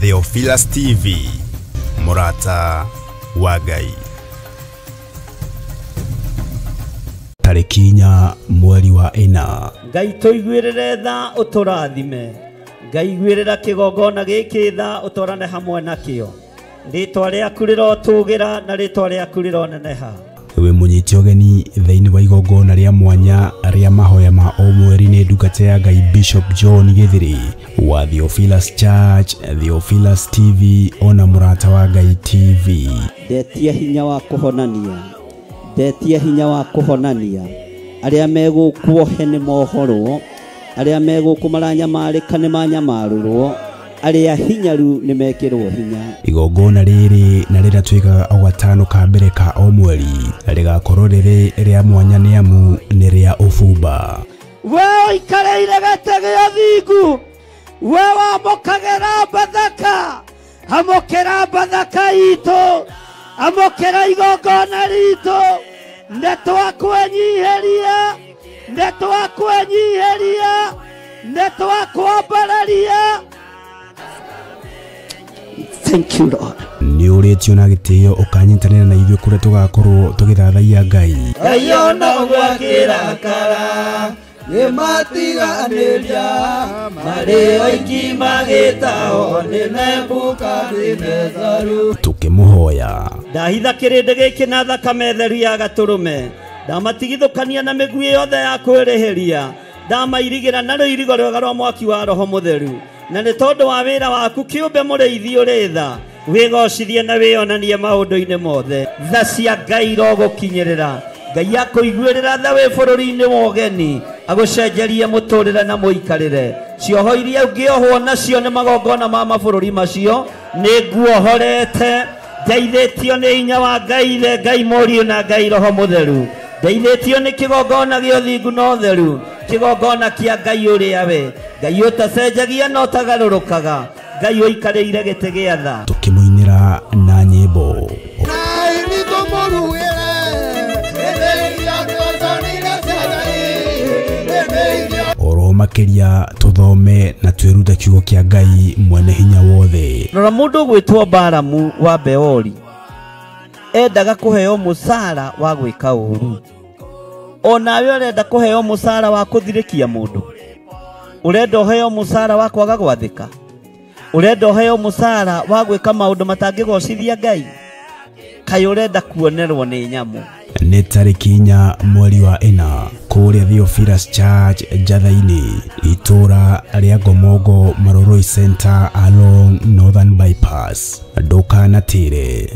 Theophilus TV, Mũrata wa Ngai. Tarĩki 4 mweri wa 4. Ngai tũiguĩrĩre tha ũtũrathime. Ngai iguĩrĩra kĩgongona gĩkĩ tha ũtwarane hamwe nakĩo. Rĩtwa rĩaku rĩrotũgĩra na rĩtwa rĩaku rĩroneneha. Wĩ mũnyite ũgeni thĩinĩ wa igongona rĩa mwanya rĩa mahoya ma o mweri nĩ ndungata ya Ngai Bishop John Githiri wa Theophilus Church, Theophilus TV ona Mũrata wa Ngai TV. Ndetia hinya wa kũhonania, ndetia hinya wa kũhonania. Arĩa megũkuohe nĩ mohorwo, arĩa megũkũ maranyamarĩka nĩ manyamarũrwo, arĩa hinyaru nĩ mekĩrwo hinya. Igongona rĩrĩ na rĩrĩa twĩkaga o gatano ka mbere ka o mweri rĩgakorwo rĩrĩ rĩa mwanya nĩ amu nĩ rĩa ũbumba. We ũikarĩire gĩtĩ gĩa thingu, we wamũkagĩra Bathaka, amũkĩra Bathaka itũ, amũkĩra igongona ritũ. Nĩ twakwenyiheria, nĩ twakwenyiheria, nĩ twakwambararia. Thank you, Lord. Nĩ ũrĩtio na gĩtĩo ũkanyitanĩra na ithuĩ kũrĩa tũgakorwo tũgĩthathaiya Ngai. Ngai ona gwakĩrakara nĩ matiganĩria marĩ oiki magĩtao nĩ Nebukadinezaru. Tũkĩmũhoya. Ndahitha kĩrĩndĩ gĩkĩ na thakame theru ya gatũrũme, ndamatigithũkania na mĩguĩ yothe ya kwĩrĩhĩria, ndamairigĩra na rũirigo rwega rwa mwaki wa Roho Mũtheru. Na nĩ tondũ wa wĩra waku kĩũmbe mũrĩithi ũrĩ tha, wĩgocithie na wĩonanie maũndũ-inĩ mothe. Tha cia Ngai irogũkinyĩrĩra. Ngai akũiguĩrĩra tha wĩ bũrũri-inĩ wa ũgeni, agũcenjerie mũtũrĩre na mũikarĩre. Cioho iria ũngĩohwo nacio nĩ magongona ma mabũrũri macio, nĩ nguohorete. Ndeithĩtio nĩ hinya wa Ngai Ithe, Ngai Mũriũ na Ngai Roho Mũtheru. Ndeithĩtio nĩ kĩgongona gĩa ũthingu na ũtheru, kĩgongona kĩa Ngai ũrĩa we Ngai ũtacenjagia na ũtagarũrũkaga, Ngai ũikarĩire gĩtĩ gĩa tha. Tũkĩmũinĩra na nyĩmbo. Oro makĩria tũthome na twĩrute kiugo kĩa Ngai mwene hinya wothe. Rora mũndũ ũgwĩtwo Balamu wa Beori endaga kũheo mũcara wa gwĩka ũũru. Onawe ũrenda kũheo mũcara wa kũthirĩkia mũndũ, ũrenda ũheo mũcara wa kwaga gwathĩka, ũrenda ũheo mũcara wa gwĩka maũndũ matangĩgocithia Ngai, kaĩ ũrenda kuonerwo nĩ nyamũ. Nĩ tarĩki 4 mweri wa 4 kũrĩa Theophilus Church Njatha-inĩ, itũra rĩa Ngomongo, Maroroi Center along Northern Bypass. Ndũkanatĩre.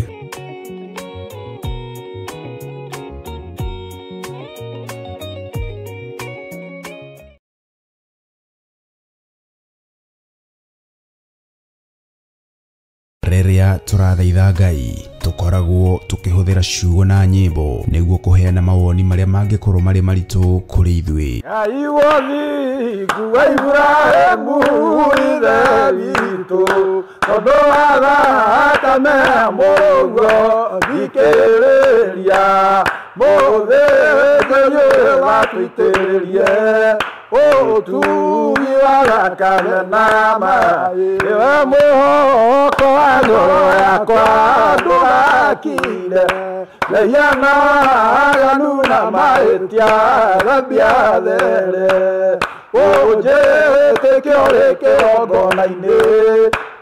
Rĩrĩa tũrathaitha Ngai tũkoragwo tũkĩhũthĩra ciugo na nyĩmbo nĩguo kũheana mawoni marĩa mangĩkorwo marĩ maritũ kũrĩ ithuĩ. Ngai wothingu wa Iburahĩmu ithe witũ, tondũ wa thakame ya Mũrũguo thikĩrĩria, mũthĩnjĩri ũyũ watũitĩrĩrie ũtugi wa thakame na maĩ. Nĩwe mwĩhoko wa ngoro yakwa, ndũgakire mehia na waganu na mahĩtia, thambia there. Ũnjĩtĩke ũrĩ kĩgongona-inĩ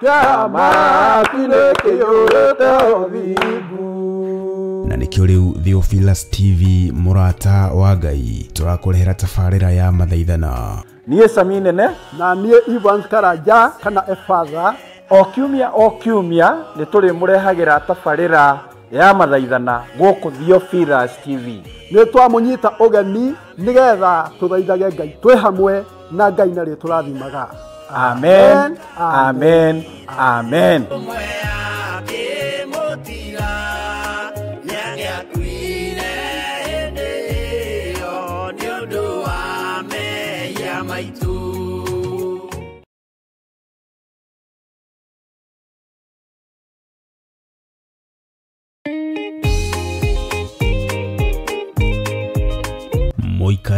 kĩa matu-inĩ kĩiyũrĩte ũthingu. Na nĩkĩo rĩu Theophilus TV Mũrata wa Ngai tũrakũrehera tabarĩra ya mathaithana. Niĩ Sami Nene na niĩ Evans Karanja kana Efatha. O kiumia o kiumia nĩ tũrĩmũrehagĩra tabarĩra ya mathaithana gũkũ Theophilus TV. Nĩ twamũnyita ũgeni nĩgetha tũthaithage Ngai twĩ hamwe na Ngai na rĩtũrathimaga. Amen, amen, amen.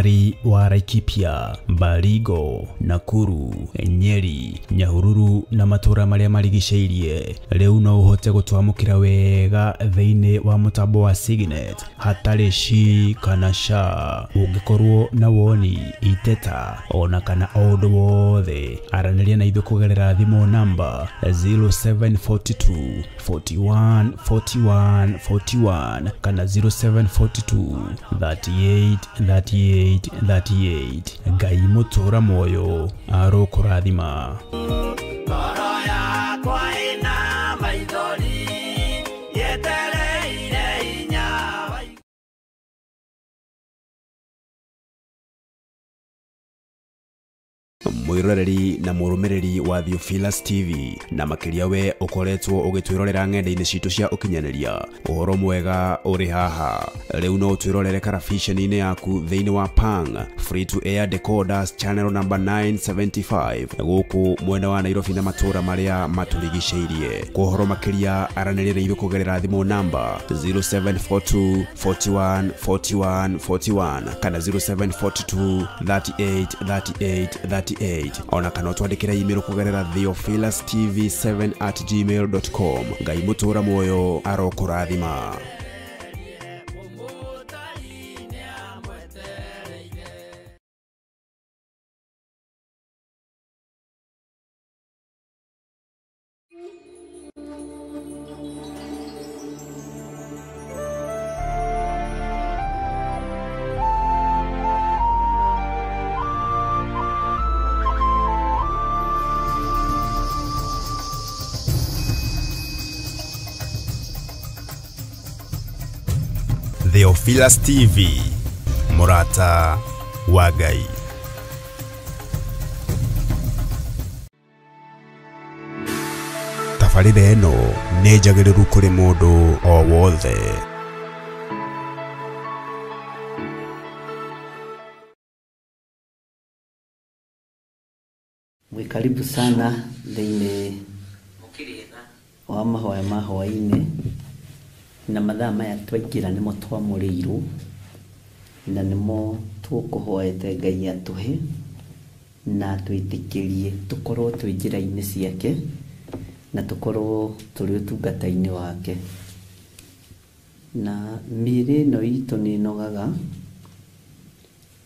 Mũikari wa Laikipia, Baringo, Nakuru, Nyeri, Nyahururu na matũũra marĩa marigicĩirie rĩu no ũhote gũtwamũkĩra wega thĩinĩ wa mũtambo wa Signet hatarĩ shi kana sha. Ũngĩkorwo na woni, iteta ona kana o ũndũ wothe, aranĩria na ithuĩ kũgerera thimũ namba 0742 41 41 41 kana 0742 38 38 38. Ngai mũtũra muoyo arokũrathima. Ngoro yakwa ĩna maithori yetereire hinya wa Mwiroreri na mũrũmĩrĩri wa Theophilus TV na makĩria we ũkoretwo ũgĩtwĩrorera ng'enda-inĩ citũ cia ũkinyanĩria, ũhoro mwega ũrĩ haha. Rĩu no ũtwĩrorere karabiceni-inĩ yaku thĩinĩ wa Pang Free to Air Decoders channel number 975 gũkũ mwena wa Nairobi na matũũra marĩa matũrigicĩirie. Kwa ũhoro makĩria aranĩria na ithuĩ kũgerera thimũ namba 0742 41 41 41 kana 0742 38 38 38 ona kana ũtwandĩkĩre email kũgerera theophilustv7@gmail.com. Ngai mũtũra muoyo arokũrathima. Theophilus TV, mũrata wa Ngai. Tabarĩra ĩno nĩ njagĩrĩru kũrĩ mũndũ o wothe. Mwĩ karibu sana thĩinĩ wa mahoya ma hwaĩ-inĩ na mathaa maya twaingĩra nĩmo twamũrĩirwo na nĩmo tũkũhoete Ngai atũhe na twĩtĩkĩrie tũkorwo twĩ njĩra-inĩ ciake na tũkorwo tũrĩ ũtungata-inĩ wake. Na mĩĩrĩ ĩno itũ nĩ ĩnogaga,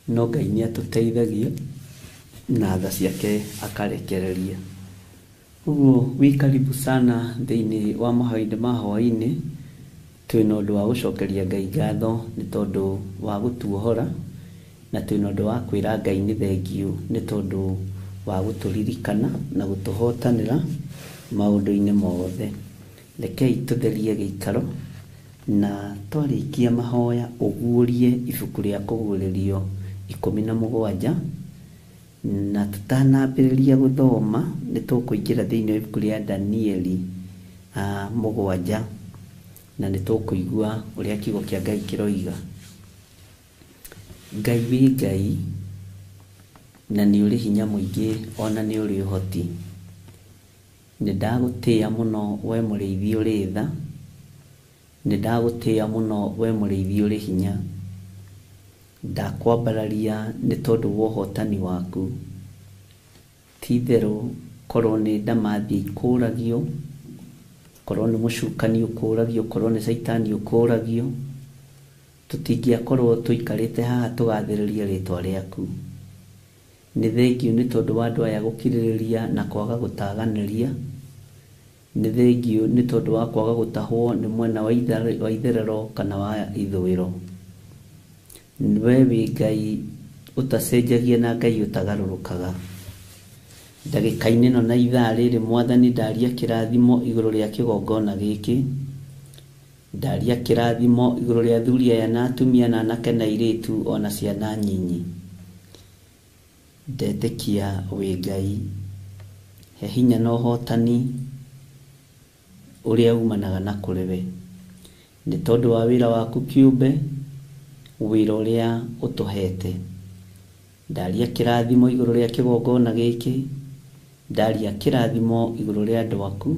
no Ngai nĩ atũteithagia na tha ciake akarekereria. Ũguo wĩ karibu sana thĩinĩ wa mahoya ma hwaĩ-inĩ. Twĩna ũndũ wa gũcokeria Ngai ngatho nĩ tondũ wa gũtuohora, na twĩna ũndũ wa kwĩra Ngai nĩ thengiũ nĩ tondũ wa gũtũririkana na gũtũhotanĩra maũndũ-inĩ mothe. Rekei tũtherie gĩikaro na twarĩkia mahoya ũguũrie ibuku rĩa kũguũrĩrio 17 na tũtanambĩrĩria gũthoma nĩ tũkũingĩra thĩinĩ wa ibuku rĩa Danieli 7 na nĩ tũkũigua ũrĩa kiugo kĩa Ngai kĩroiga. Ngai wĩ Ngai na nĩ ũrĩ hinya mũingĩ ona nĩ ũrĩ ũhoti. Nĩ ndagũtĩĩa mũno we mũrĩithi ũrĩ tha, nĩ ndagũtĩĩa mũno we mũrĩithi ũrĩ hinya. Ndakwambararia nĩ tondũ wa ũhotani waku. Ti-itherũ korwo nĩ ndamathia ikũragio, korwo nĩ mũcukani ũkũragio, korwo nĩ caitani ũkũragio, tũtingĩakorwo tũikarĩte haha tũgathĩrĩria rĩtwa rĩaku. Nĩ thengiũ nĩ tondũ wa andũ aya gũkirĩrĩria na kwaga gũtaganĩria. Nĩ thengiũ nĩ tondũ wa kwaga gũtahwo nĩ mwena wa itherero kana wa ithũĩro. We wĩ Ngai ũtacenjagia na Ngai ũtagarũrũkaga. Ndagĩka-inĩ ĩno na ithaa rĩrĩ Mwathani ndaria kĩrathimo igũrũ rĩa kĩgongona gĩkĩ, ndaria kĩrathimo igũrũ rĩa athuri aya na atumia na anake na airĩtu ona ciana nyinyi. Ndetĩkia wĩ Ngai, he hinya na ũhotani ũrĩa umanaga na kũrĩ we, nĩ tondũ wa wĩra waku kĩũmbe, wĩra ũrĩa ũtũhete. Ndaria kĩrathimo igũrũ rĩa kĩgongona gĩkĩ, ndaria kĩrathimo igũrũ rĩa andũ aku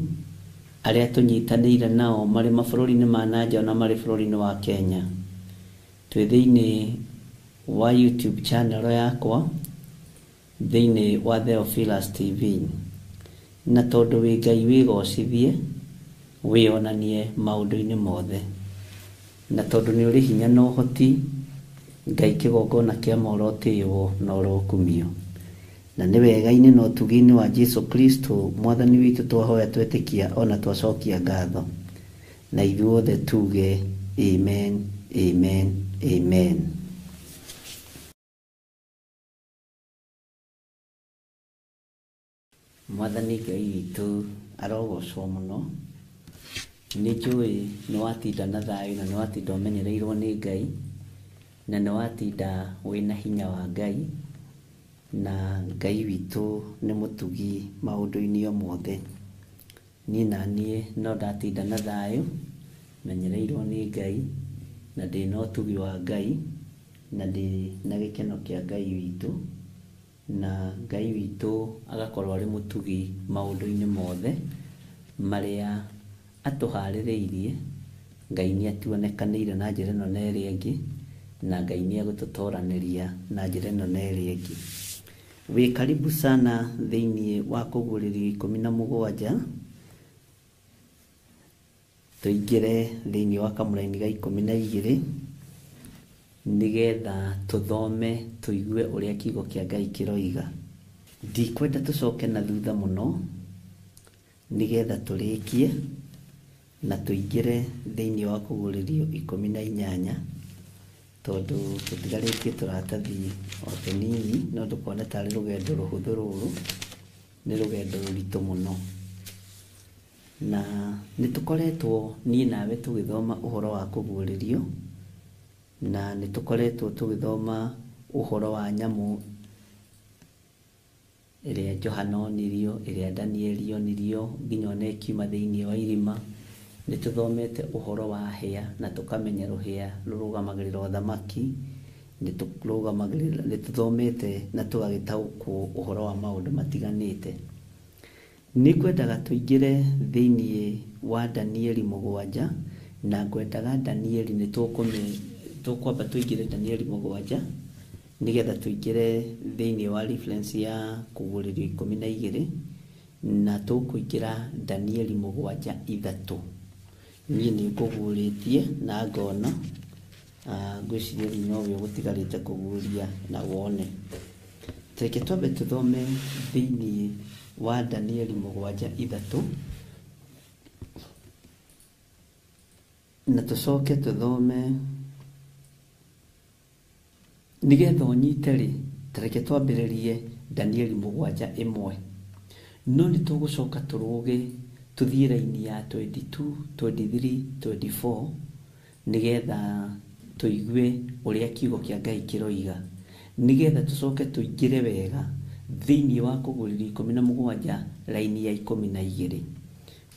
arĩa tũnyitanĩire nao marĩ mabũrũri-inĩ ma na nja ona marĩ bũrũri-inĩ wa Kenya. Twĩ thĩinĩ wa YouTube channel yakwa thĩinĩ wa Theophilus TV. Na tondũ wĩ Ngai wĩgocithie, wĩonanie maũndũ-inĩ mothe. Na tondũ nĩ ũrĩ hinya na ũhoti, Ngai kĩgongona kĩa ma ũrotĩĩwo na ũrokumio. Na nĩ wega-inĩ na ũtugi-inĩ wa Jesu Kristo mwathani witũ twahoya twetĩkia ona twacokia ngatho. Na ithuothe tuge amen, amen, amen. Mwathani Ngai witũ arogocwo mũno. Nĩ njũĩ nĩ watinda na thayũ na nĩ watinda ũmenyereirwo nĩ Ngai, na nĩ watinda wĩna hinya wa Ngai, na Ngai witũ nĩ mũtugi maũndũ-inĩ o mothe. Niĩ na niĩ no ndatinda na thayũ, menyereirwo nĩ Ngai, na ndĩna ũtugi wa Ngai, na ndĩ na gĩkeno kĩa Ngai witũ, na Ngai witũ agakorwo arĩ mũtugi maũndũ-inĩ mothe marĩa atũharĩrĩirie. Ngai nĩ atuonekanĩire na njĩra ĩno na ĩrĩa ĩngĩ, na Ngai nĩ egũtũtoranĩria na njĩra ĩno na ĩrĩa ĩngĩ. Wĩ karibu sana thĩinĩ wa kũguũrĩrio 17, tũingĩre thĩinĩ wa kamũraini ga 12 nĩgetha tũthome tũigue ũrĩa kiugo kĩa Ngai kĩroiga. Ndikwenda tũcoke na thutha mũno nĩgetha tũrĩkie na tũingĩre thĩinĩ wa kũguũrĩrio 18, tondũ tũtigarĩtie tũratathi o tũnini, no ndũkone tarĩ rũgendo rũhũthũ rũrũ, nĩ rũgendo rũritũ mũno. Na nĩ tũkoretwo niĩ nawe tũgĩthoma ũhoro wa kũguũrĩrio, na nĩ tũkoretwo tũgĩthoma ũhoro wa nyamũ ĩrĩa Johana onirio, ĩrĩa Danieli onirio, nginya ona ĩkiuma thĩinĩ wa irima. Nĩ tũthomete ũhoro wa hĩa na tũkamenya rũhĩa rũrũgamagĩrĩra ũthamaki. Nĩ tũthomete na tũgagĩtaũkwo ũhoro wa maũndũ matiganĩte. Nĩ ngwendaga tũingĩre thĩinĩ wa Danieli 7, na ngwendaga Danieli nĩ tũkwamba tũingĩre Danieli 7 nĩgetha tũingĩre thĩinĩ wa reference ya kũguũrĩrio 12, na tũkũingĩra Danieli 7:3. Niĩ nĩ ngũguũrĩtie na ngona, ngwĩciria rĩu nowe ũgũtigarĩte kũguũria na wone. Reke twambe tũthome thĩinĩ wa Danieli 7:3, na tũcoke tũthome nĩgetha ũnyite rĩ. Reke twambĩrĩrie Danieli 7:1, no nĩ tũgũcoka tũrũge tũthiĩ raini ya 22, 23, 24 nĩgetha tũigue ũrĩa kiugo kĩa Ngai kĩroiga, nĩgetha tũcoke tũingĩre wega thĩinĩ wa kũguũrĩrio 17 raini ya 12.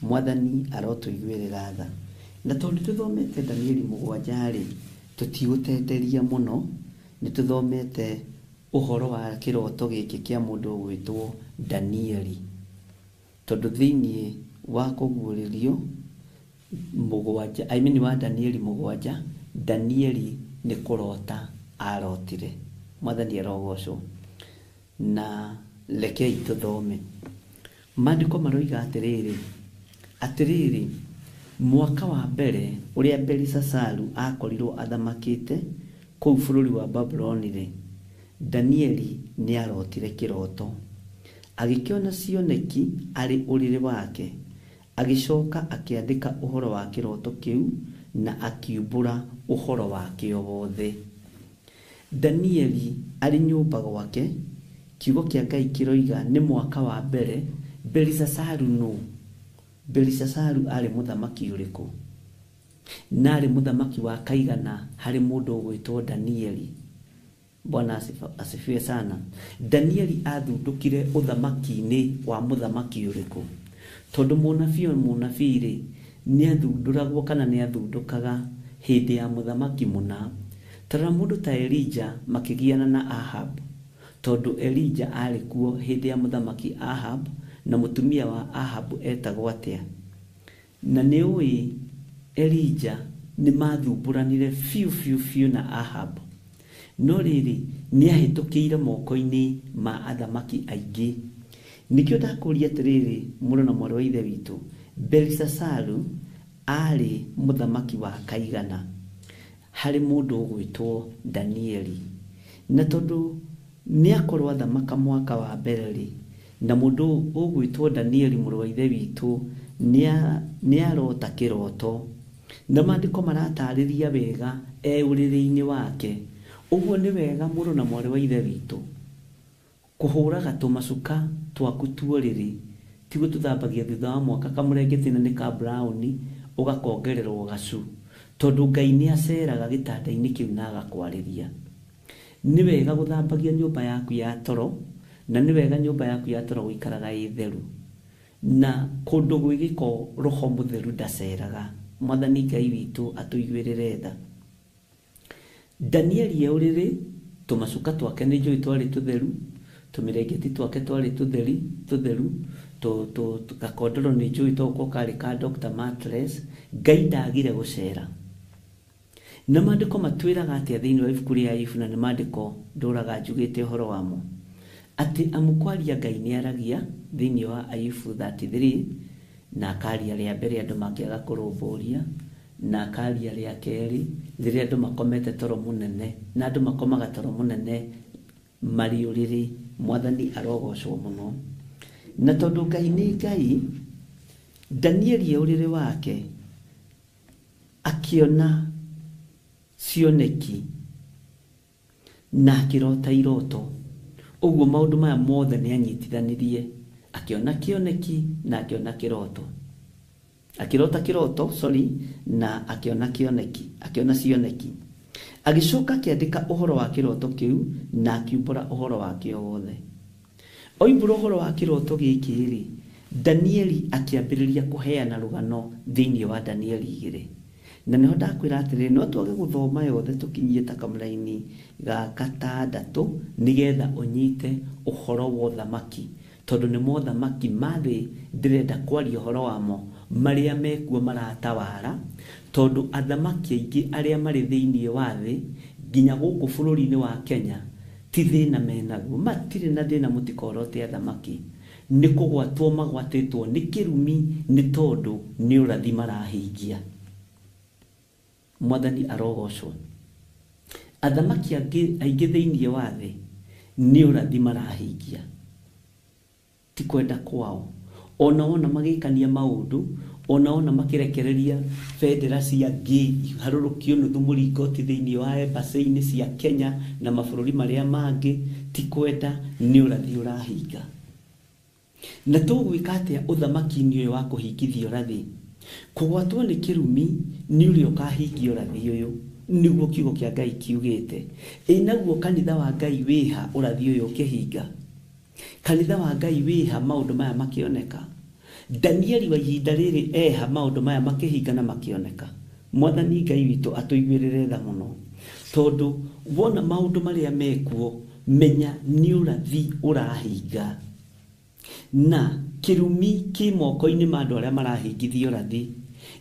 Mwathani arotũiguĩrĩra tha. Na tondũ tũthomete Danieli 7 rĩ, tũtigũtenderia mũno, nĩ tũthomete ũhoro wa kĩroto gĩkĩ kĩa mũndũ ũgwĩtwo Danieli, tondũ thĩinĩ wa kũguũrĩrio 7, I mean wa Danieli 7, Danieli nĩ kũrota arotire. Mwathani arogocwo. Na rekei tũthome. Maandĩko maroiga atĩrĩrĩ, atĩrĩrĩ, mwaka wa mbere ũrĩa Belishazaru akorirwo athamakĩte kũu bũrũri wa Babuloni rĩ, Danieli nĩ arotire kĩroto. Agĩkĩona cioneki arĩ ũrĩrĩ wake, agĩcoka akĩandĩka ũhoro wa kĩroto kĩu na akiumbũra ũhoro wakĩo wothe. Danieli arĩ nyũmba gwake, kiugo kĩa Ngai kĩroiga nĩ mwaka wa mbere Belishazaru nũ? Belishazaru arĩ mũthamaki ũrĩkũ? Na arĩ mũthamaki wa kaigana harĩ mũndũ ũgwĩtwo Danieli. Bwana asifiwe sana. Danieli athundũkire ũthamaki-inĩ wa mũthamaki ũrĩkũ? Tondũ mũnabii o mũnabii rĩ, nĩ athundũragwo kana nĩ athundũkaga hĩndĩ ya mũthamaki mũna. Tarora mũndũ ta Elijah makĩgiana na Ahab, tondũ Elijah arĩ kuo hĩndĩ ya mũthamaki Ahab, na mũtumia wa Ahab etagwo atĩa? Na nĩ ũĩ Elijah nĩ mathumbũranire biũ biũ biũ na Ahab. No rĩrĩ, nĩahĩtũkĩire moko-inĩ ma athamaki aingĩ. Nĩkĩo ndakũria atĩrĩrĩ, mũrũ na mwarĩ wa ithe witũ, Belishazaru aarĩ mũthamaki wa kaigana harĩ mũndũ ũgwĩtwo Danieli. Na tondũ nĩakorwo athamaka mwaka wa mbere rĩ, na mũndũ ũgwĩtwo Danieli mũrũ wa ithe witũ nĩarota kĩroto, na maandĩko maratarĩria wega e ũrĩrĩ-inĩ wake. Ũguo nĩ wega mũrũ na mwarĩ wa ithe witũ kũhũraga tũmacuka twaku tuorĩrĩ, ti gũtũthambagia thutha wa mwaka kamũrengeti na nĩ ka brown ũgakongererwo gacu, tondũ Ngai nĩ aceraga gĩtanda-inĩ kĩu na agakwarĩria. Nĩ wega gũthambagia nyũmba yaku ya toro, na nĩ wega nyũmba yaku ya toro gũikaraga ĩ theru, na kũndũ gwĩ gĩko roho mũtheru ndaceraga. Mwathani Ngai witũ atũiguĩrĩre tha. Danieli e ũrĩrĩ, tũmacuka twake nĩ njũĩ twarĩ tũtheru, tũmĩrengeti twake twarĩ tũtheru, gakondoro nĩ njũĩ togũkorwo karĩ ka Dr. Mattress. Ngai ndagire gũcera. Na maandĩko matwĩraga atĩa thĩinĩ wa ibuku rĩa Ayubu, na nĩ maandĩko ndũraga njugĩte ũhoro wamo, atĩ amu kwaria Ngai nĩaragia thĩinĩ wa Ayubu 33, na akaria rĩa mbere andũ mangĩaga kũrũmbũria, na akaria rĩa kerĩ rĩrĩa andũ makomete toro mũnene, na andũ makomaga toro mũnene marĩ ũrĩrĩ. Mwathani arogocwo mũno. Na tondũ Ngai nĩ Ngai, Danieli e ũrĩrĩ wake akĩona cioneki na akĩrota iroto. Ũguo maũndũ maya mothe nĩ anyitithanirie, akĩona kĩoneki na akĩona kĩroto, akĩrota kĩroto, sorry, na akĩona kĩoneki, akĩona cioneki. Agĩcoka akĩandĩka ũhoro wa kĩroto kĩu na akiumbũra ũhoro wakĩo wothe. Oimbũra ũhoro wa kĩroto gĩkĩ rĩ, Danieli akĩambĩrĩria kũheana rũgano thĩinĩ wa Danieli 2. Na nĩho ndakwĩra atĩrĩrĩ, no twage gũthoma yothe tũkinyie ta kamũraini ga gatandatũ nĩgetha ũnyite ũhoro wa ũthamaki, tondũ nĩ mothamaki ma thĩ ndĩrenda kwaria ũhoro wamo, marĩa mekuo maratawara, tondũ athamaki aingĩ arĩa marĩ thĩinĩ wa thĩ nginya gũkũ bũrũri-inĩ wa Kenya ti thĩna menaguo, matirĩ na thĩna, mũtikorote athamaki, nĩ kũgwatwo magwatĩtwo nĩ kĩrumi nĩ tondũ nĩ ũrathi marahingia. Mwathani arogocwo. Athamaki aingĩ thĩinĩ wa thĩ nĩ ũrathi marahingia, ti kwenda kwao. Ona wona magĩkania maũndũ, ona wona makĩrekereria bendera cia ngĩ iharũrũkio nuthu mũringoti thĩinĩ wa embassy-inĩ cia Kenya na mabũrũri marĩa mangĩ, ti kwenda, nĩ ũrathi ũrahinga. Na tũgwĩka atĩa ũthamaki-inĩ ũyũ wa kũhingithia ũrathi? Kũgwatwo nĩ kĩrumi nĩ ũrĩa ũkahingia ũrathi ũyũ, nĩguo kiugo kĩa Ngai kiugĩte. Ĩ naguo kanitha wa Ngai wĩha ũrathi ũyũ ũkĩhinga? Kanitha wa Ngai wĩha maũndũ maya makĩoneka? Danieli wa ihinda rĩrĩ eha maũndũ maya makĩhinga na makĩoneka? Mwathani Ngai witũ atũiguĩrĩre tha mũno, tondũ wona maũndũ marĩa mekuo, menya nĩ ũrathi ũrahinga. Na kĩrumi kĩ moko-inĩ ma andũ arĩa marahingithia ũrathi.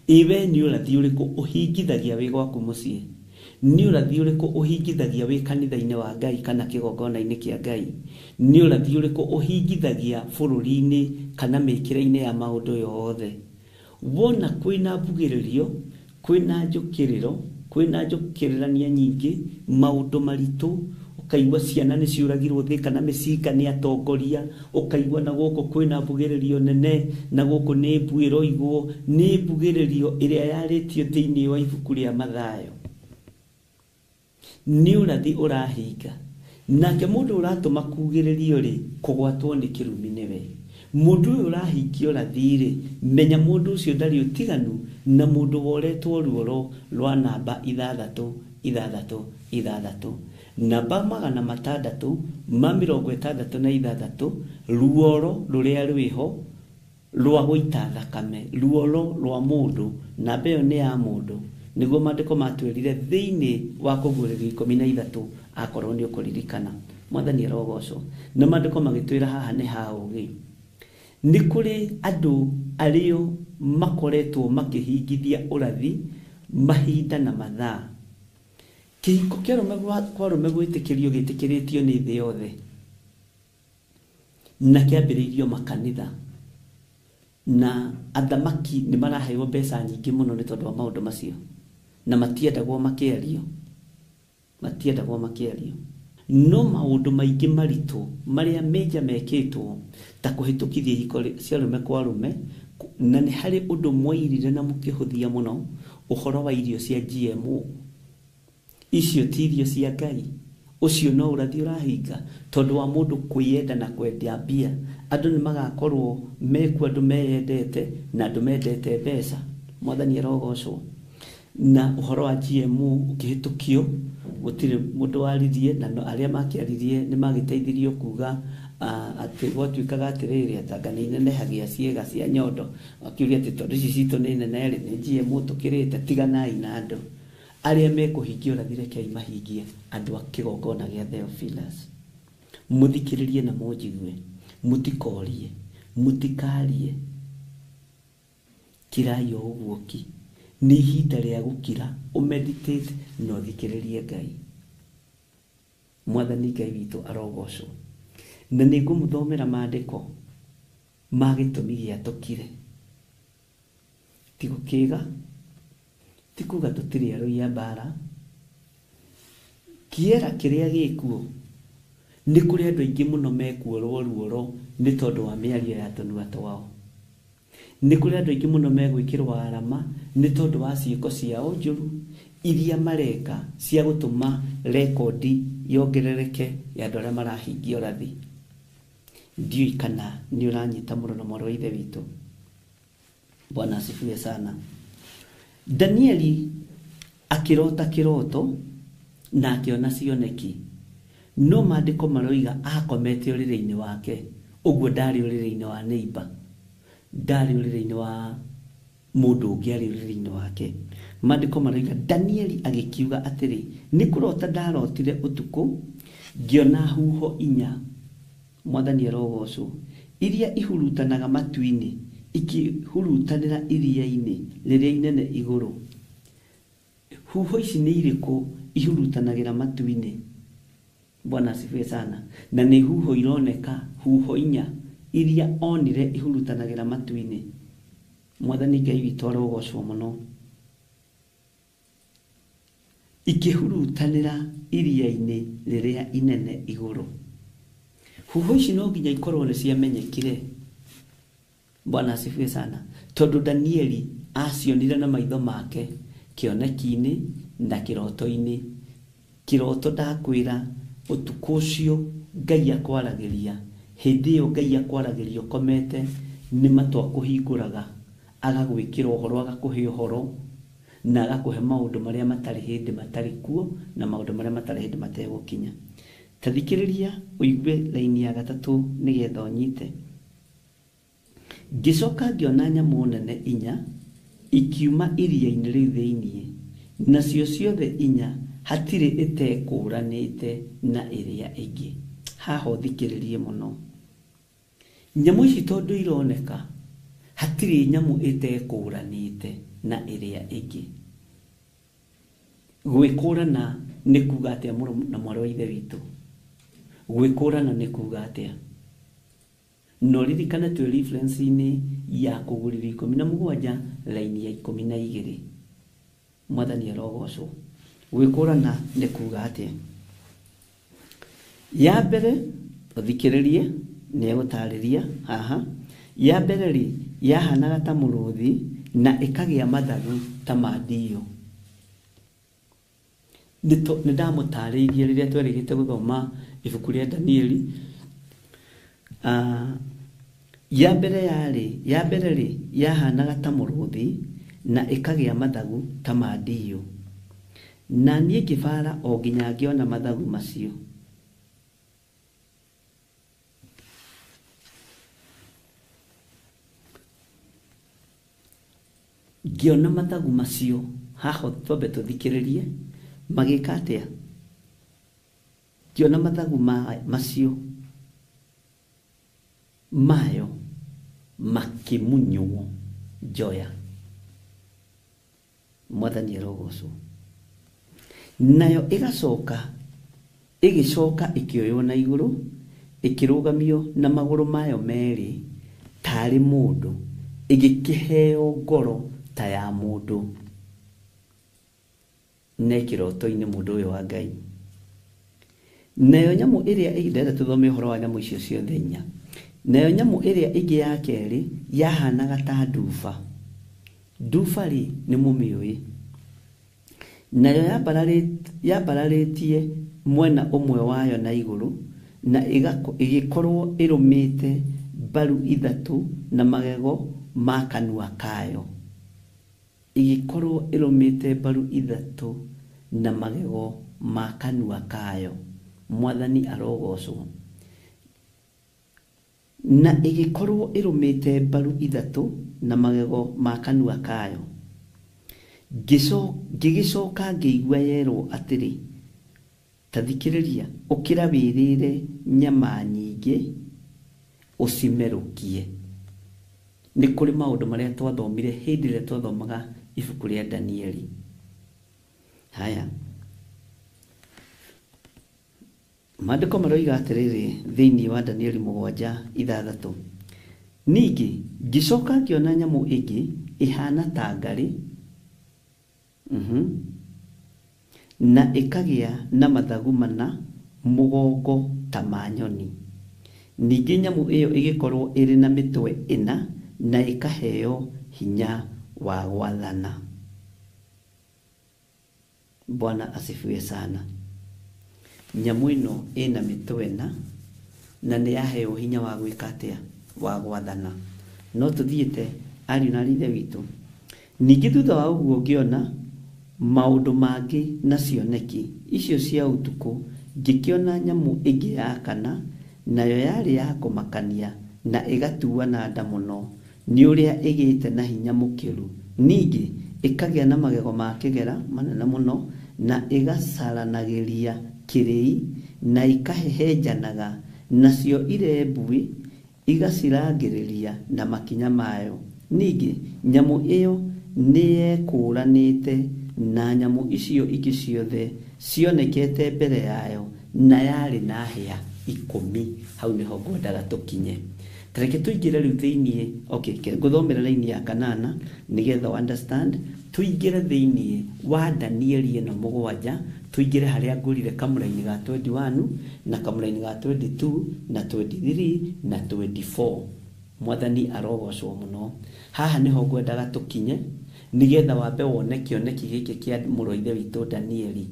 Ĩ we nĩ ũrathi ũrĩkũ ũhingithagia wĩ gwaku mũciĩ? Nĩ ũrathi ũrĩkũ ũhingithagia wĩ kanitha-inĩ wa Ngai kana kĩgongona-inĩ kĩa Ngai? Nĩ ũrathi ũrĩkũ ũhingithagia bũrũri-inĩ kana mĩkĩre-inĩ ya maũndũ yothe? Wona kwĩna mbugĩrĩrio, kwĩna njũkĩrĩro, kwĩna njũkĩrĩrania nyingĩ, maũndũ maritũ, ũkaigua ciana nĩ ciũragirwo thĩ kana mĩcinga nĩ atongoria, ũkaigua na gũkũ kwĩna mbugĩrĩrio nene, na gũkũ nĩ mbu ĩroigwo, nĩ mbugĩrĩrio ĩrĩa yarĩtio thĩinĩ wa ibuku rĩa Mathayo. Nĩ ũrathi ũrahinga. Nake mũndũ ũratũma kugĩrĩrio rĩ, kũgwatwo nĩ kĩrumi nĩwe. Mũndũ ũyũ ũrahingia ũrathi rĩ, menya mũndũ ũcio ndarĩ ũtiganu na mũndũ woretwo ruoro rwa namba 6 6 6, namba 666, ruoro rũrĩa rwĩho rwa gũita thakame, ruoro rwa mũndũ, namba ĩyo nĩ ya mũndũ. Nĩguo maandĩko matwĩrire thĩinĩ wa kũguũrĩrio 13, akorwo nĩ ũkũririkana. Mwathani arogocwo. Na maandĩko magĩtwĩra haha nĩ ha ũũgĩ. Nĩ kũrĩ andũ arĩo makoretwo makĩhingithia ũrathi mahinda na mathaa. Kĩhiko kĩa arũme kwa arũme gwĩtĩkĩrio gĩtĩkĩrĩtio nĩ thĩ yothe na kĩambĩrĩirio makanitha na athamaki nĩ maraheo mbeca nyingĩ mũno nĩ tondũ wa maũndũ macio na matiendagwo makĩario, matiendagwo makĩario. No maũndũ maingĩ maritũ marĩa major mekĩtwo ta kũhĩtũkithia ihiko cia arũme kwa arũme, na nĩ harĩ ũndũ mwairire na mũkĩhũthia mũno ũhoro wa irio cia GMO. Icio ti irio cia Ngai, ũcio no ũrathi ũrahinga tondũ wa mũndũ kwĩyenda na kwenda mbia. Andũ nĩ magakorwo mekuo, andũ meyendete na andũ mendete mbeca. Mwathani arogocwo. Na ũhoro wa GMO ũkĩhĩtũkio gũtirĩ mũndũ waririe, na arĩa makĩaririe nĩ magĩteithirio kuga atĩ gwatuĩkaga atĩrĩrĩ atanga nĩ inenehagia ciĩga cia nyondo, akiuria atĩ tondũ ici citũ nĩ nene rĩ, nĩ GMO tũkĩrĩte. Tiganai na andũ arĩa mekũhingia ũrathi, rekei mahingie. Andũ a kĩgongona gĩa Theophilus, mũthikĩrĩrie na mũnjigue, mũtikorie, mũtikarie, kirai o ũguo ki. Nĩ ihinda rĩa gũkira, ũmeditate na ũthikĩrĩrie Ngai. Mwathani Ngai witũ arogocwo. Na nĩ ngũmũthomera maandĩko ma gĩtũmi gĩa tũkire. Ti gũkĩga, ti kuga tũtirĩ arũi a mbara. Kĩera kĩrĩa gĩkuo nĩ kũrĩ andũ aingĩ mũno mekuorwo ruoro nĩ tondũ wa mĩario ya tũnua twao. Nĩ kũrĩ andũ aingĩ mũno megwĩkĩrwo arama nĩ tondũ wa ciĩko ciao njũru iria mareka cia gũtũma rekondi yongerereke ya andũ arĩa marahingia ũrathi. Ndiũĩ kana nĩ ũranyita mũno na mwarĩ wa ithe witũ. Bwana asifiwe sana. Danieli akĩrota kĩroto na akĩona cioneki, no maandĩko maroiga akomete ũrĩrĩ-inĩ wake. Ũguo ndarĩ ũrĩrĩ-inĩ wa neighbor, ndarĩ ũrĩrĩ-inĩ wa mũndũ ũngĩ, arĩ ũrĩrĩ-inĩ wake. Maandĩko maroiga Danieli agĩkiuga atĩrĩ, nĩ kũrota ndarotire ũtukũ ngĩona huho inya, Mwathani arogocwo, iria ihurutanaga matu-inĩ ikihurutanĩra iria-inĩ rĩrĩa inene igũrũ. Huho ici nĩ irĩkũ ihurutanagĩra matu-inĩ? Bwana asifiwe sana. Na nĩ huho ironeka, huho inya iria onire ihurutanagĩra matu-inĩ. Mwathani Ngai witũ arogocwo mũno. Ikĩhurutanĩra iria-inĩ rĩrĩa inene igũrũ. Huho ici no nginya ikorwo nĩ ciamenyekire. Bwana asifiwe sana. Tondũ Danieli acionire na maitho make kĩoneki-inĩ na kĩroto-inĩ. Kĩroto ndakwĩra ũtukũ ũcio Ngai akwaragĩria, hĩndĩ ĩyo Ngai akwaragĩria ũkomete nĩ matũ akũhingũraga, agagwĩkĩra ũhoro, agakũhe ũhoro na agakũhe maũndũ marĩa matarĩ hĩndĩ matarĩ kuo na maũndũ marĩa matarĩ hĩndĩ mategũkinya. Ta thikĩrĩria ũigue raini ya gatatũ nĩgetha ũnyite. Ngĩcoka ngĩona nyamũ nene inya ikiuma iria-inĩ rĩu thĩiniĩ, nacio ciothe inya hatirĩ ĩtekũranĩte na ĩrĩa ĩngĩ. Haha ũthikĩrĩrie mũno. Nyamũ ici tondũ ironeka hatirĩ nyamũ ĩtekũranĩte na ĩrĩa ĩngĩ. Gwĩkũrana nĩ kuga atĩa mũrũ na mwarĩ wa ithe witũ? Gwĩkũrana nĩ kuga atĩa? No ririkane twĩ reference-inĩ ya kũgũrĩrio 17 raini ya 12. Mwathani arogocwo. Gwĩkũrana nĩ kuga atĩa? Ya mbere ũthikĩrĩrie nĩ egũtarĩria haha. Ya mbere rĩ, yahanaga ta mũrũthi na ĩkagĩa mathagu ta ma ndiyo. Nĩ ndamũtarĩirie rĩrĩa twerĩgĩte gũthoma ibuku rĩa Danieli. Ya mbere yarĩ, ya mbere rĩ, yahanaga ta mũrũthi na ĩkagĩa mathagu ta ma ndiyo. Na niĩ ngĩbara o nginya ngĩona mathagu macio. Ngĩona mathagu macio, haha twambe tũthikĩrĩrie, magĩka atĩa? Ngĩona mathagu macio mayo makĩmunywo njoya. Mwathani arogocwo. Nayo ĩgacoka ĩgĩcoka ĩkĩoywo na igũrũ, ĩkĩrũgamio na magũrũ mayo merĩ tarĩ mũndũ, ĩgĩkĩheo ngoro ta ya mũndũ. Ne kĩroto-inĩ mũndũ ũyũ wa Ngai. Nayo nyamũ ĩrĩa ĩngĩ, tũthome ũhoro wa nyamũ icio ciothe inya. Nayo nyamũ ĩrĩa ĩngĩ ya kerĩ yahanaga ta nduba. Nduba rĩ nĩ mũmĩũĩ. Nayo yambararĩtie mwena ũmwe wayo na igũrũ, na ĩgĩkorwo ĩrũmĩte mbaru ithatũ na magego ma kanua kayo. Ĩgĩkorwo ĩrũmĩte mbaru ithatũ na magego ma kanua kayo. Mwathani arogocwo. Na ĩgĩkorwo ĩrũmĩte mbaru ithatũ na magego ma kanua kayo. Ngĩgĩcoka ngĩigua yerwo atĩrĩ, ta thikĩrĩria, ũkĩra wĩrĩre nyama nyingĩ ũcimerũkie. Nĩ kũrĩ maũndũ marĩa twathomire hĩndĩ ĩrĩa twathomaga ibuku rĩa Danieli. Haya, maandĩko maroiga atĩrĩrĩ thĩinĩ wa Danieli 7:6. Ningĩ ngĩcoka ngĩona nyamũ ĩngĩ ĩhana ta ngarĩ, na ĩkagĩa na mathagu mana mũgongo ta ma nyoni. Ningĩ nyamũ ĩyo ĩgĩkorwo ĩrĩ na mĩtwe ĩna na ĩkaheo hinya wa gwathana. Bwana asifiwe sana. Nyamũ ĩno ĩna mĩtwe ĩna na nĩ yaheo hinya wa gwĩka atĩa? Wa gwathana. No tũthiĩte ariũ na ithe witũ. Ningĩ thutha wa ũguo ngĩona maũndũ mangĩ na cioneki icio cia ũtukũ, ngĩkĩona nyamũ ĩngĩ ya kana, nayo yarĩ ya kũmakania na ĩgatuana nda mũno nĩ ũrĩa ĩgĩte na hinya mũkĩru. Ningĩ ĩkagĩa na magego ma kĩgera manene mũno, na ĩgacaranagĩria kĩrĩi, na ĩkahehenjanaga, nacio irembuĩ igacirangĩrĩria na makinya mayo. Ningĩ nyamũ ĩyo nĩyekũũranĩte na nyamũ icio ingĩ ciothe cionekete mbere yayo, na yarĩ na hĩa 10. Hau nĩho ngwendaga tũkinye. Tareke tũingĩre rĩu thĩiniĩ. Okay, ngũthomera raini ya kanana nĩgetha understand. Tũingĩre thĩiniĩ wa Danieli ĩno 7, tũingĩre harĩa ngũrire kamũraini ga 21 na kamũraini ga 22 na 23 na 24. Mwathani arogocwo mũno. Haha nĩho ngwendaga tũkinye nĩgetha wambe wone kĩoneki gĩkĩ kĩa mũrũ wa ithe witũ Danieli,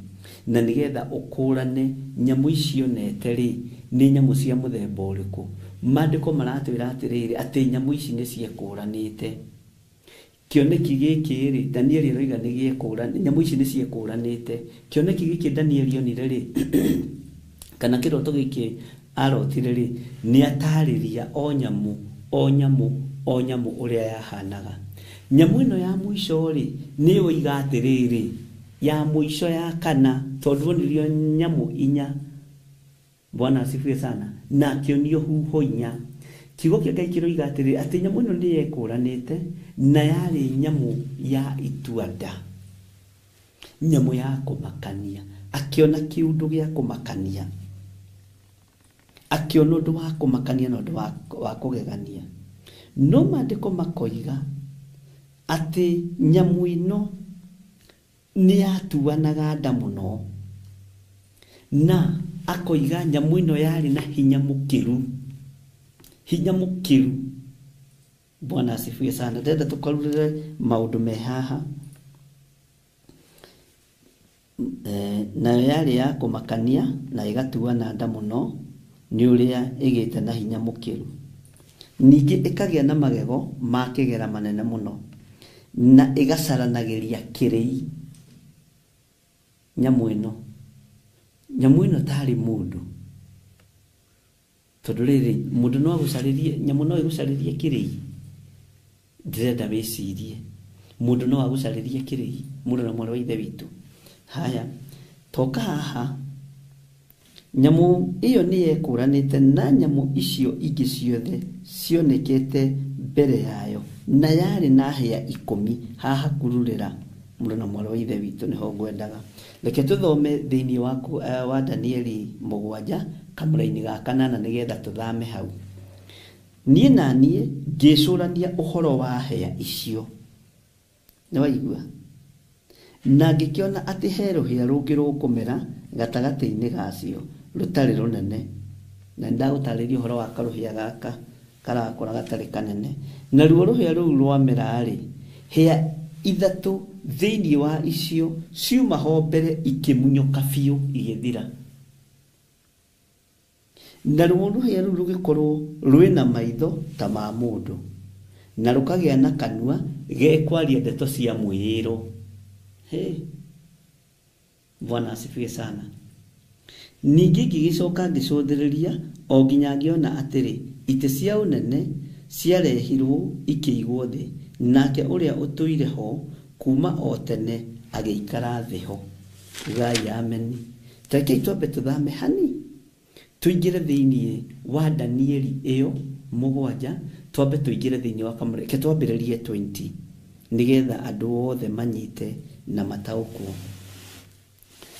na nĩgetha ũkũrane nyamũ icio nete rĩ nĩ nyamũ cia mũthemba ũrĩkũ. Maandĩko maratwĩra atĩrĩrĩ atĩ nyamũ ici nĩ ciekũranĩte. Kĩoneki gĩkĩ rĩ Danieli aroiga nĩ gĩekũranĩte, nyamũ ici nĩ ciekũranĩte. Kĩoneki gĩkĩ Danieli onire rĩ kana kĩroto gĩkĩ arotire rĩ, nĩ atarĩria o nyamũ o nyamũ o nyamũ ũrĩa yahanaga. Nyamũ ĩno ya mũico rĩ nĩyo iga atĩrĩrĩ, ya mũico ya kana, tondũ onirio nyamũ inya. Bwana asifiwe sana. Na akĩonio huho inya. Kiugo kĩa Ngai kĩroiga atĩrĩrĩ atĩ nyamũ ĩno nĩ yekũranĩte na yarĩ nyamũ ya ituanda, nyamũ ya kũmakania. Akĩona kĩũndũ gĩa kũmakania, akĩona ũndũ wa kũmakania na ũndũ wa kũgegania. No maandĩko makoiga atĩ nyamũ ĩno nĩ yatuanaga nda mũno, na akoiga nyamũ ĩno yarĩ na hinya mũkĩru, hinya mũkĩru. Bwana asifiwe sana. Ndĩrenda tũkarurĩre maũndũ me haha. Nayo yarĩ ya kũmakania na ĩgatuana nda mũno nĩ ũrĩa ĩgĩte na hinya mũkĩru. Ningĩ ĩkagĩa na magego ma kĩgera manene mũno, na ĩgacaranagĩria kĩrĩi. Nyamũ ĩno, nyamũ ĩno tarĩ mũndũ, tondũ rĩrĩ mũndũ no agũcarĩrie, nyamũ no ĩgũcarĩrie kĩrĩi. Ndĩrenda wĩcirie, mũndũ no agũcarĩrie kĩrĩi, mũndũ na mwarĩ wa ithe witũ. Haya, toka haha. Nyamũ ĩyo nĩ yekũranĩte na nyamũ icio ingĩ ciothe cionekete mbere yayo, na yarĩ na hĩa 10. Haha kururĩra Mũrũ na mwarĩ wa ithe witũ nĩho ngwendaga. Reke tũthome thĩinĩ wa Danieli 7 kamũraini ga 8 nĩgetha tũthame hau. Niĩ na niĩ ngĩcũrania ũhoro wa hĩa icio. Nĩ waigua? Na ngĩkĩona atĩ he rũhĩa rũngĩ rũkũmera gatagatĩ-inĩ gacio rũtarĩ rũnene. Na nĩndagũtarĩria ũhoro wa karũhĩa gaka karakũra gatarĩ kanene. Naruo rũhĩa rũu rwamera-rĩ, hĩa 3 thĩinĩ wa icio ciuma ho mbere ikĩmunyũka biũ igĩthira. Naruo rũhĩa rũu rũgĩkorwo rwĩna maitho ta ma mũndũ, na rũkagĩa na kanua gekwaria ndeto cia mwĩĩro. Hey, Bwana asifiwe sana. Ningĩ ngĩgĩcoka ngĩcũthĩrĩria o nginya ngĩona atĩrĩ, itĩ cia ũnene ciarehirwo ikĩigwo thĩ, nake ũrĩa ũtũire ho kuma o tene agĩikara thĩ ho. Ugai ameni. Rekei twambe tũthame hani tũingĩre thĩinĩ wa Danieli ĩyo 7, twambe tũingĩre thĩinĩ wa kamũra. Reke twambĩrĩrie 20 nĩgetha andũ othe manyite na mataũkwo.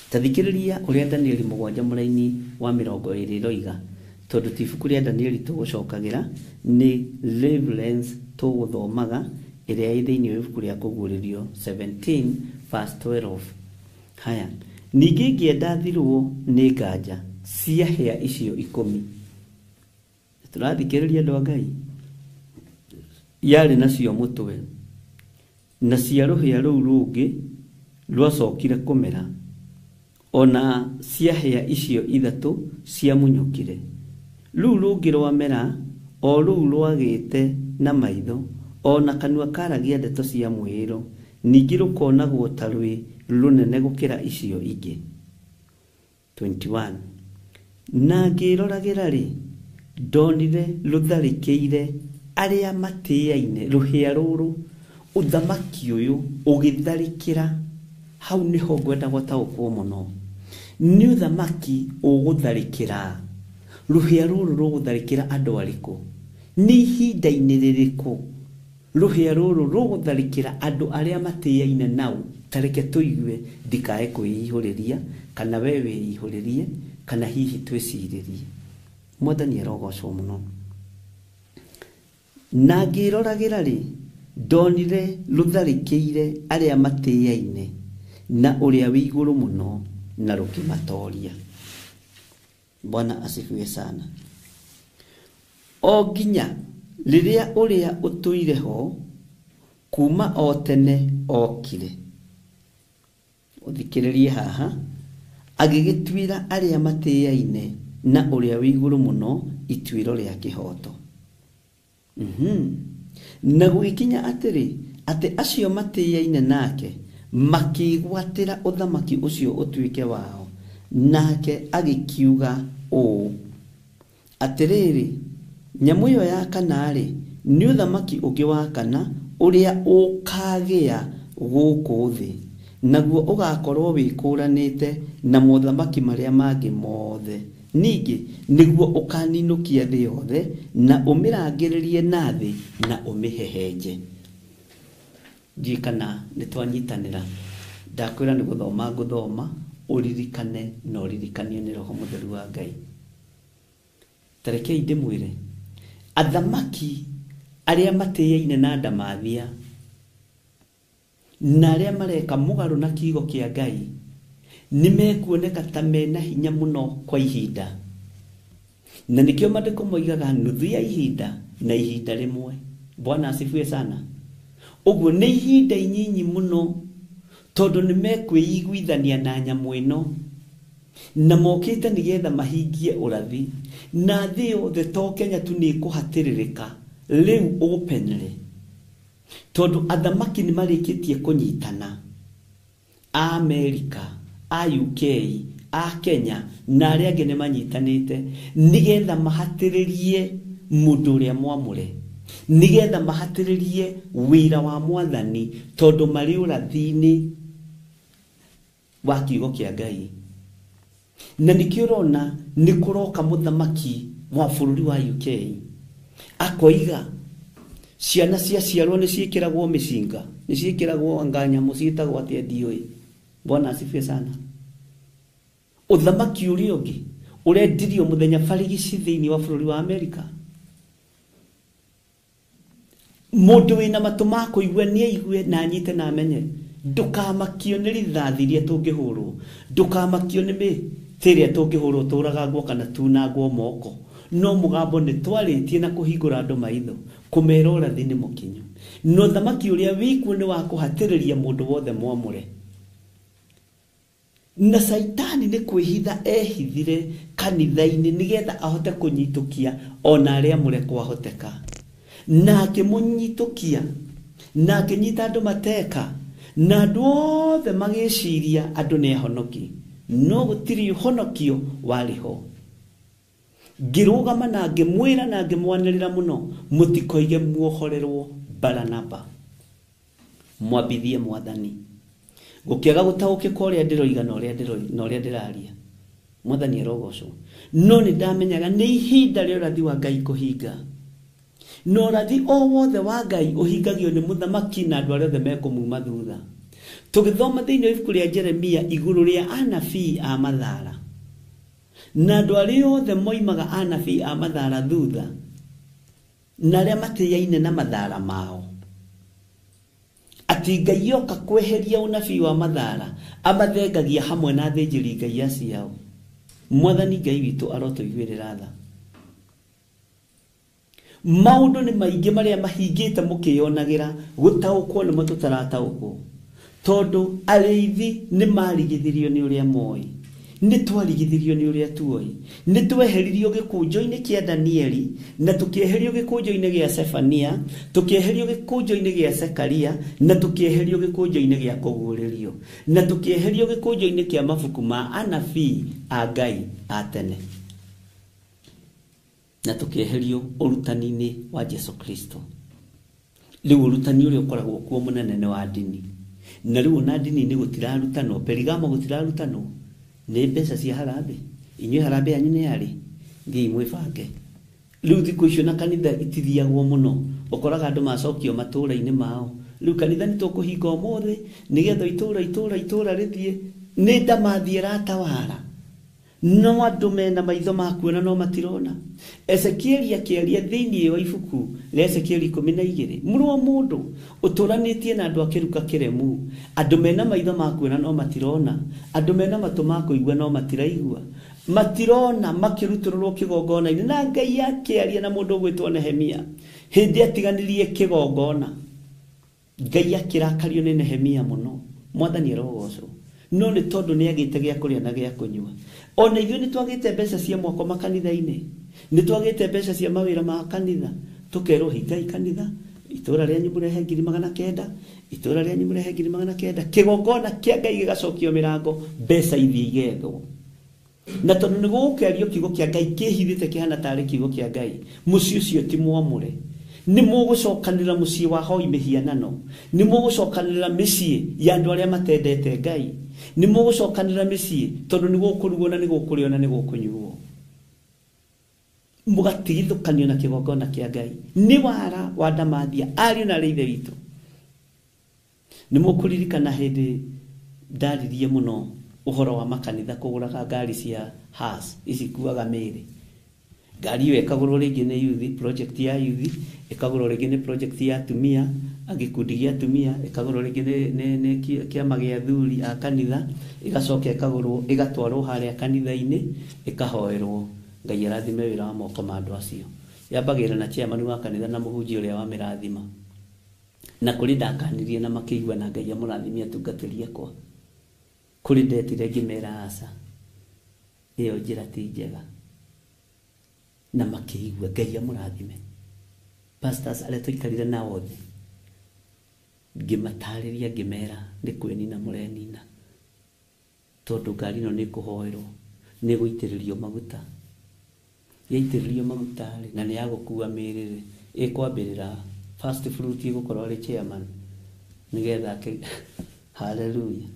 Ta thikĩrĩria ũrĩa Danieli 7 mũraini wa 20 ĩroiga, tondũ ti ibuku rĩa Danieli tũgũcokagĩra, nĩ Reverence tũgũthomaga ĩrĩa ĩ thĩinĩ wa ibuku rĩa Kũguũrĩrio 17 verse 12. Haya, ningĩ ngĩenda thirwo nĩ nganja cia hĩa icio 10. Tũrathikĩrĩria andũ a Ngai. Yarĩ nacio mũtwe, na cia rũhĩa rũu rũngĩ rwacokire kũmera, ona cia hĩa icio 3 ciamunyũkire. Rũu rũngĩ rwamera, o rũu rwagĩte na maitho, ona kanua karagia ndeto cia mwĩĩro, ningĩ rũkonagwo ta rwĩ rũnene gũkĩra icio ingĩ. 21. Na ngĩroragĩra rĩ, ndonire rũtharĩkĩire arĩa matĩaine rũhĩa rũrũ, ũthamaki ũyũ ũgĩtharĩkĩra. Hau nĩho ngwenda gũtaũkwo mũno. Nĩ ũthamaki ũgũtharĩkĩra. Rũhĩa rũrũ rũgũtharĩkĩra andũ arĩkũ? Nĩ ihinda-inĩ rĩrĩkũ rũhĩa rũrũ rũgũtharĩkĩra andũ arĩa matĩaine nao? Ta reke tũigue, ndikae kwĩihũrĩria, kana we wĩihũrĩrie, kana hihi twĩcirĩrie. Mwathani arogocwo mũno. Na ngĩroragĩra rĩ, ndonire rũtharĩkĩire arĩa matĩaine na ũrĩa wĩ igũrũ mũno, na rũkĩmatoria. Bwana asifiwe sana. O nginya rĩrĩa ũrĩa ũtũire ho kuma o tene okire. Ũthikĩrĩrie haha, agĩgĩtuĩra arĩa matĩaine na ũrĩa wĩ igũrũ mũno ituĩro rĩa kĩhooto. Na gũgĩkinya atĩrĩ, atĩ acio matĩaine nake makĩgwatĩra ũthamaki ũcio ũtuĩke wao, nake agĩkiuga ũũ, atĩrĩrĩ, nyamũ ĩyo ya kana-rĩ, nĩ ũthamaki ũngĩ wa kana ũrĩa ũkagĩa gũkũ thĩ, naguo ũgakorwo wĩkũranĩte na mothamaki marĩa mangĩ mothe. Ningĩ nĩguo ũkaninũkia thĩ yothe, na ũmĩrangĩrĩrie na thĩ, na ũmĩhehenje. Ndiũĩ kana nĩtwanyitanĩra. Ndakwĩra nĩ gũthoma ngũthoma, ũririkane na ũririkanio nĩ Roho Mũtheru wa Ngai. Ta rekei ndĩmwĩre, athamaki arĩa matĩaine na ndamathia, na arĩa mareka mũgarũ na kiugo kĩa Ngai, nĩ mekuoneka ta mena hinya mũno kwa ihinda. Na nĩkĩo maandĩko moigaga nuthu ya ihinda na ihinda rĩmwe. Bwana asifiwe sana. Ũguo nĩ ihinda inyinyi mũno, tondũ nĩ mekwĩiguithania na nyamũ ĩno, na mokĩte nĩgetha mahingie ũrathi, na thĩ yothe to Kenya tu nĩ ĩkũhatĩrĩrĩka rĩu openly, tondũ athamaki nĩ marĩkĩtie kũnyitana, a Amerika, a UK, a Kenya na arĩa angĩ nĩ manyitanĩte nĩgetha mahatĩrĩrie mũndũ ũrĩa mwamũre, nĩgetha mahatĩrĩrie wĩra wa mwathani, tondũ marĩ ũrathi-inĩ wa kiugo kĩa Ngai. Na nĩkĩo ũrona nĩ kũroka mũthamaki wa bũrũri wa UK akoiga Ciana ciaciarwo nĩ ciĩkĩragwo mĩcinga, nĩ ciĩkĩragwo anga nyamũ ciĩtagwo atĩa ndiũĩ. Bwana asifiwe sana. Ũthamaki ũrĩa ũngĩ ũrendirio mũthenya barigici thĩinĩ wa bũrũri wa Amerika. Mũndũ wĩna matũ ma kũigua nĩ aigue na anyite na amenye. Ndũkamakio nĩ rithathi iria tũngĩhũrwo, ndũkamakio nĩ mĩtĩ ĩrĩa tũngĩhũrwo tũragangwo kana tunangwo moko. No mũgambo nĩ twarĩtie na kũhingũra andũ maitho, kũmera ũrathi nĩ mũkinyu. Na ũthamaki ũrĩa wĩkuo nĩ wa kũhatĩrĩria mũndũ wothe mwamũre. Na Caitani nĩ kwĩhitha ehithire kanitha-inĩ nĩgetha ahote kũnyitũkia ona arĩa amũre kwahoteka. Na akĩmũnyitũkia, na akĩnyita andũ mateka, na andũ othe magĩciria andũ nĩ ahonoki. No gũtirĩ ũhonokio warĩ ho. Ngĩrũgama na ngĩmwĩra na ngĩmwanĩrĩra mũno, mũtikoige muohorerwo Baranaba, mwambithie Mwathani. Gũkĩaga gũtaũkĩka ũrĩa ndĩroiga na ũrĩa ndĩraria. Mwathani arogocwo. No nĩ ndamenyaga nĩ ihinda rĩa ũrathi wa Ngai kũhinga. Na ũrathi o wothe wa Ngai ũhingagio nĩ mũthamaki na andũ arĩa othe mekũmuma thutha. Tũgĩthoma thĩinĩ wa ibuku rĩa Jeremia igũrũ rĩa anabii a Mathara. Na andũ arĩa othe moimaga anabii a Mathara thutha, na arĩa matĩaine na mathara mao. Ati Ngai oka kweheria ũnabii wa Mathara, amathengagia hamwe na athĩnjĩri Ngai aciao. Mwathani Ngai witũ arotũiguĩrĩra tha. Maũndũ nĩ maingĩ marĩa mahingĩte mũkĩyonagĩra, gũtaũkwo nĩmo tũtarataũkwo. Tondũ arĩithi nĩ marigithirio nĩ ũrĩa moĩ, nĩ twarigithirio nĩ ũrĩa tuoĩ, nĩ tweheririo gĩkũnjo-inĩ kĩa Danieli, na tũkĩeherio gĩkũnjo-inĩ gĩa Sefania, tũkĩeherio gĩkũnjo-inĩ gĩa Sekaria, na tũkĩeherio gĩkũnjo-inĩ gĩa Kũguũrĩrio, na tũkĩeherio gĩkũnjo-inĩ kĩa mabuku ma anabii a Ngai a tene, na tũkĩeherio ũrutani-inĩ wa Jesu Kristo. Rĩu ũrutani ũrĩa ũkoragwo kuo mũnene nĩ wa ndini. Na rĩu ona ndini-inĩ gũtirarutanwo, Perigamo gũtirarutanwo, nĩ mbeca cia harambee. Inyuĩ harambee yanyu nĩ yarĩ, thiĩi mwĩbange. Rĩu thikũ icio na kanitha itithiagwo mũno, ũkoraga andũ macokio matũũra-inĩ mao. Rĩu kanitha nĩ tũkũhinga ũmũthĩ nĩgetha itũũra itũũra itũũra rĩthiĩ. Nĩ ndamathi ĩratawara. No andũ mena maitho ma kuona no matirona. Ezekieli akĩaria thĩinĩ wa ibuku rĩa Ezekieli 12, mũrũ wa mũndũ ũtũranĩtie na andũ a kĩruka kĩremu, andũ mena maitho ma kuona no matirona, andũ mena matũ ma kũigua no matiraigua, matirona makĩrutũrũrwo kĩgongona-inĩ. Na Ngai akĩaria na mũndũ ũgwĩtwo Nehemia hĩndĩ atiganirie kĩgongona. Ngai akĩrakario nĩ Nehemia mũno. Mwathani arogocwo. No nĩ tondũ nĩ agĩte gĩa kũrĩa na gĩa kũnyua. Ona ithuĩ nĩ twagĩte mbeca cia mwako makanitha-inĩ, nĩ twagĩte mbeca cia mawĩra ma kanitha, tũkerwo hingai kanitha, itũũra rĩanyu mũrehe 900,000, itũũra rĩanyu mũrehe 900,000, kĩgongona kĩa Ngai gĩgacokio mĩrango, mbeca ithiĩ igethwo. Na tondũ nĩ gũgũkĩario kiugo kĩa Ngai kĩhithĩte kĩhana tarĩ kiugo kĩa Ngai, mũciĩ ũcio ti mwamũre. Nĩ mũgũcokanĩrĩra mũciĩ wa hoi mĩhianano, nĩ mũgũcokanĩrĩra mĩciĩ ya andũ arĩa matendete Ngai, nĩ mũgũcokanĩrĩra mĩciĩ tondũ nĩ gũkũrugwo na nĩ gũkũrĩo na nĩ gũkũnyuo. Mũgatigithũkanio na kĩgongona kĩa Ngai. Nĩ wara wa ndamathia, ariũ na arĩ ithe witũ. Nĩ mũkũririkana hĩndĩ ndaririe mũno ũhoro wa makanitha kũgũraga ngari cia Haas ici kuaga mĩĩrĩ. Ngari ĩyo ĩkagũrwo rĩngĩ nĩ youth, project ya youth, ĩkagũrwo rĩngĩ nĩ project ya atumia, gĩkundi gĩa atumia, ĩkagũrwo rĩngĩ nĩ kĩama gĩa athuri a kanitha, ĩgacoka ĩkagũrwo ĩgatwarwo harĩa kanitha-inĩ, ĩkahoerwo. Ngai arathime wĩra wa moko ma andũ acio. Yambagĩrĩra na chairman wa kanitha na mũhunjia ũrĩa wamĩrathima. Na kũrĩ ndakanirie na makĩigua na Ngai amũrathimie atungatĩri akwa. Kũrĩ ndetire ngĩmera aca, ĩyo njĩra ti njega. Na makĩigua Ngai amũrathime. Pastors arĩa twaikarire nao thĩ, ngĩmatarĩria ngĩmera nĩ kwĩnina mũrenina, tondũ ngari ĩno nĩ ĩkũhoerwo, nĩ ĩgũitĩrĩrio maguta. Yaitĩrĩrio maguta rĩ, na nĩ ya gũkua mĩĩrĩ rĩ, ĩkwambĩrĩra first fruit ĩgũkorwo arĩ chairman nĩgetha hallelujah.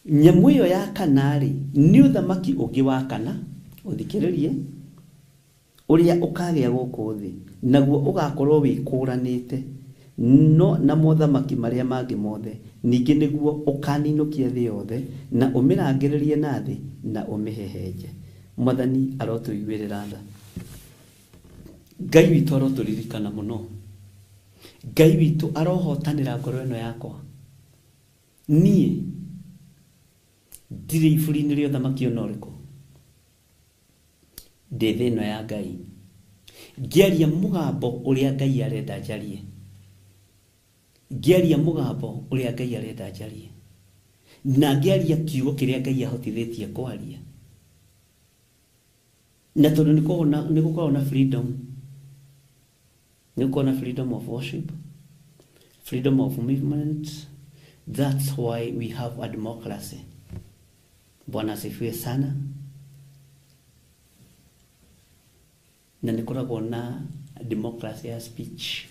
Nyamũ ĩyo ya kana rĩ, nĩ ũthamaki ũngĩ wa kana, ũthikĩrĩrie, Ũrĩa ũkagĩa gũkũ thĩ naguo ũgakorwo wĩkũranĩte no na mothamaki marĩa mangĩ mothe, ningĩ nĩguo ũkaninũkia thĩ yothe na ũmĩrangĩrĩrie na thĩ na ũmĩhehenje. Mwathani arotũiguĩrĩra tha. Ngai witũ arotũririkana mũno. Ngai witũ arohotanĩra ngoro ĩno yakwa. Niĩ ndirĩ iburi-inĩ rĩa ũthamaki ona ũrĩkũ, ndĩ thĩ ĩno ya Ngai, ngĩaria mũgambo ũrĩa Ngai arenda njarie, ngĩaria mũgambo ũrĩa Ngai arenda njarie, na ngĩaria kiugo kĩrĩa Ngai ahotithĩtie kwaria. Na tondũ nĩ gũkoragwo na freedom, nĩ gũkoragwo na freedom of worship, freedom of movement. That's why we have a democracy. Bwana asifiwe sana. Na nĩ koragwo na democracy ya speech.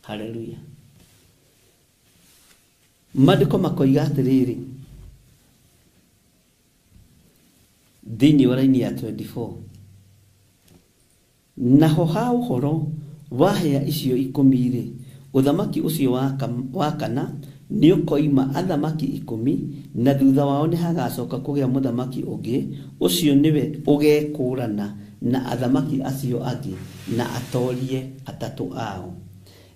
Hallelujah. Maandĩko makoiga atĩrĩrĩ thĩinĩ wa raini ya 24, naho ha ũhoro wa hĩa icio 10 rĩ, ũthamaki ũcio wa kana nĩũkoima athamaki 10, na thutha wao nĩhagacoka kũgĩa mũthamaki ũngĩ, ũcio nĩwe ũgekũrana na athamaki acio angĩ na atorie 3 ao.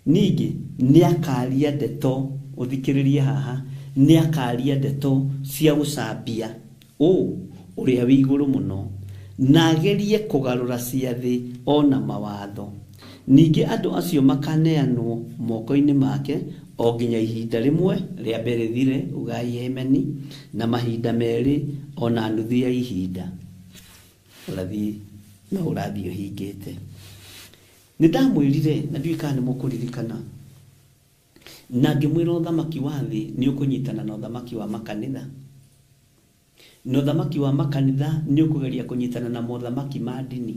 Ningĩ nĩakaria ndeto, ũthikĩrĩrie haha, nĩakaria ndeto cia gũcambia ũ ũrĩa wĩ igũrũ mũno, na agerie kũgarũra ciathĩ ona mawatho. Ningĩ andũ acio makaneanwo moko-inĩ make o nginya ihinda rĩmwe rĩa mbere rĩthire, ugai ameni, na mahinda 2 ona nuthu ya ihinda. Ũrathi no ũrathiĩ ũhingĩte. Nĩ ndamwĩrire na ndiũĩ kana nĩ mũkũririkana, na ngĩmwĩra ũthamaki wa thĩ nĩ ũkũnyitana na ũthamaki wa makanitha, na ũthamaki wa makanitha nĩ ũkũgeria kũnyitana na mothamaki ma ndini,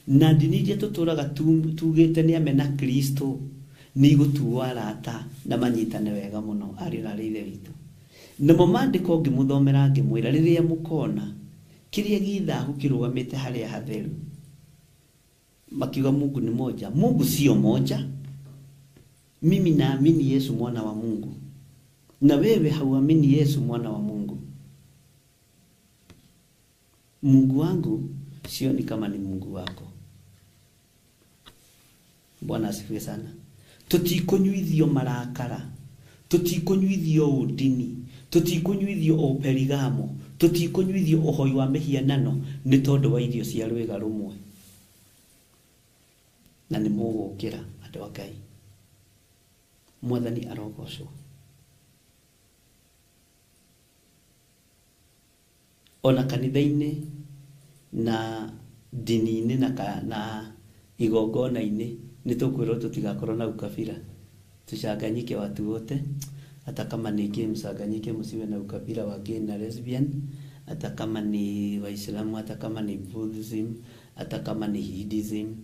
na ndini iria tũtũraga tugĩte nĩ amena Kristo nĩ igũtuo arata na manyitane wega mũno ariũ na arĩ ithe witũ. Namo maandĩko ngĩmũthomera ngĩmwĩra rĩrĩa mũkona kĩrĩa gĩ thahu kĩrũgamĩte harĩa hatheru, makiuga Mungu ni moja. Mungu sio moja. Mimi naamini Yesu mwana wa Mungu, na wewe hauamini Yesu mwana wa Mungu. Mungu wangu sioni kama ni Mungu wako. Bwana asifiwe sana. Tutikũnyuithio marakara, tutikũnyuithio ũndini, tutikũnyuithio ũperigamo, tutikũnyuithio ũhoi wa mĩhianano nĩ tondũ wa irio cia rwĩga rũmwe. Na nĩ mũgũkĩra andũ a Ngai. Mwathani arogocwo. Ona kanitha-inĩ na ndini-inĩ na igongona-inĩ nĩ tũkwĩrwo tũtigakorwo na ukabila, tuchanganyike watu wote, hata kama ni gay mchanganyike, msiwe na ukabila wa gay na lesbian, hata kama ni Waislamu, hata kama ni Buddhism, hata kama ni Hinduism,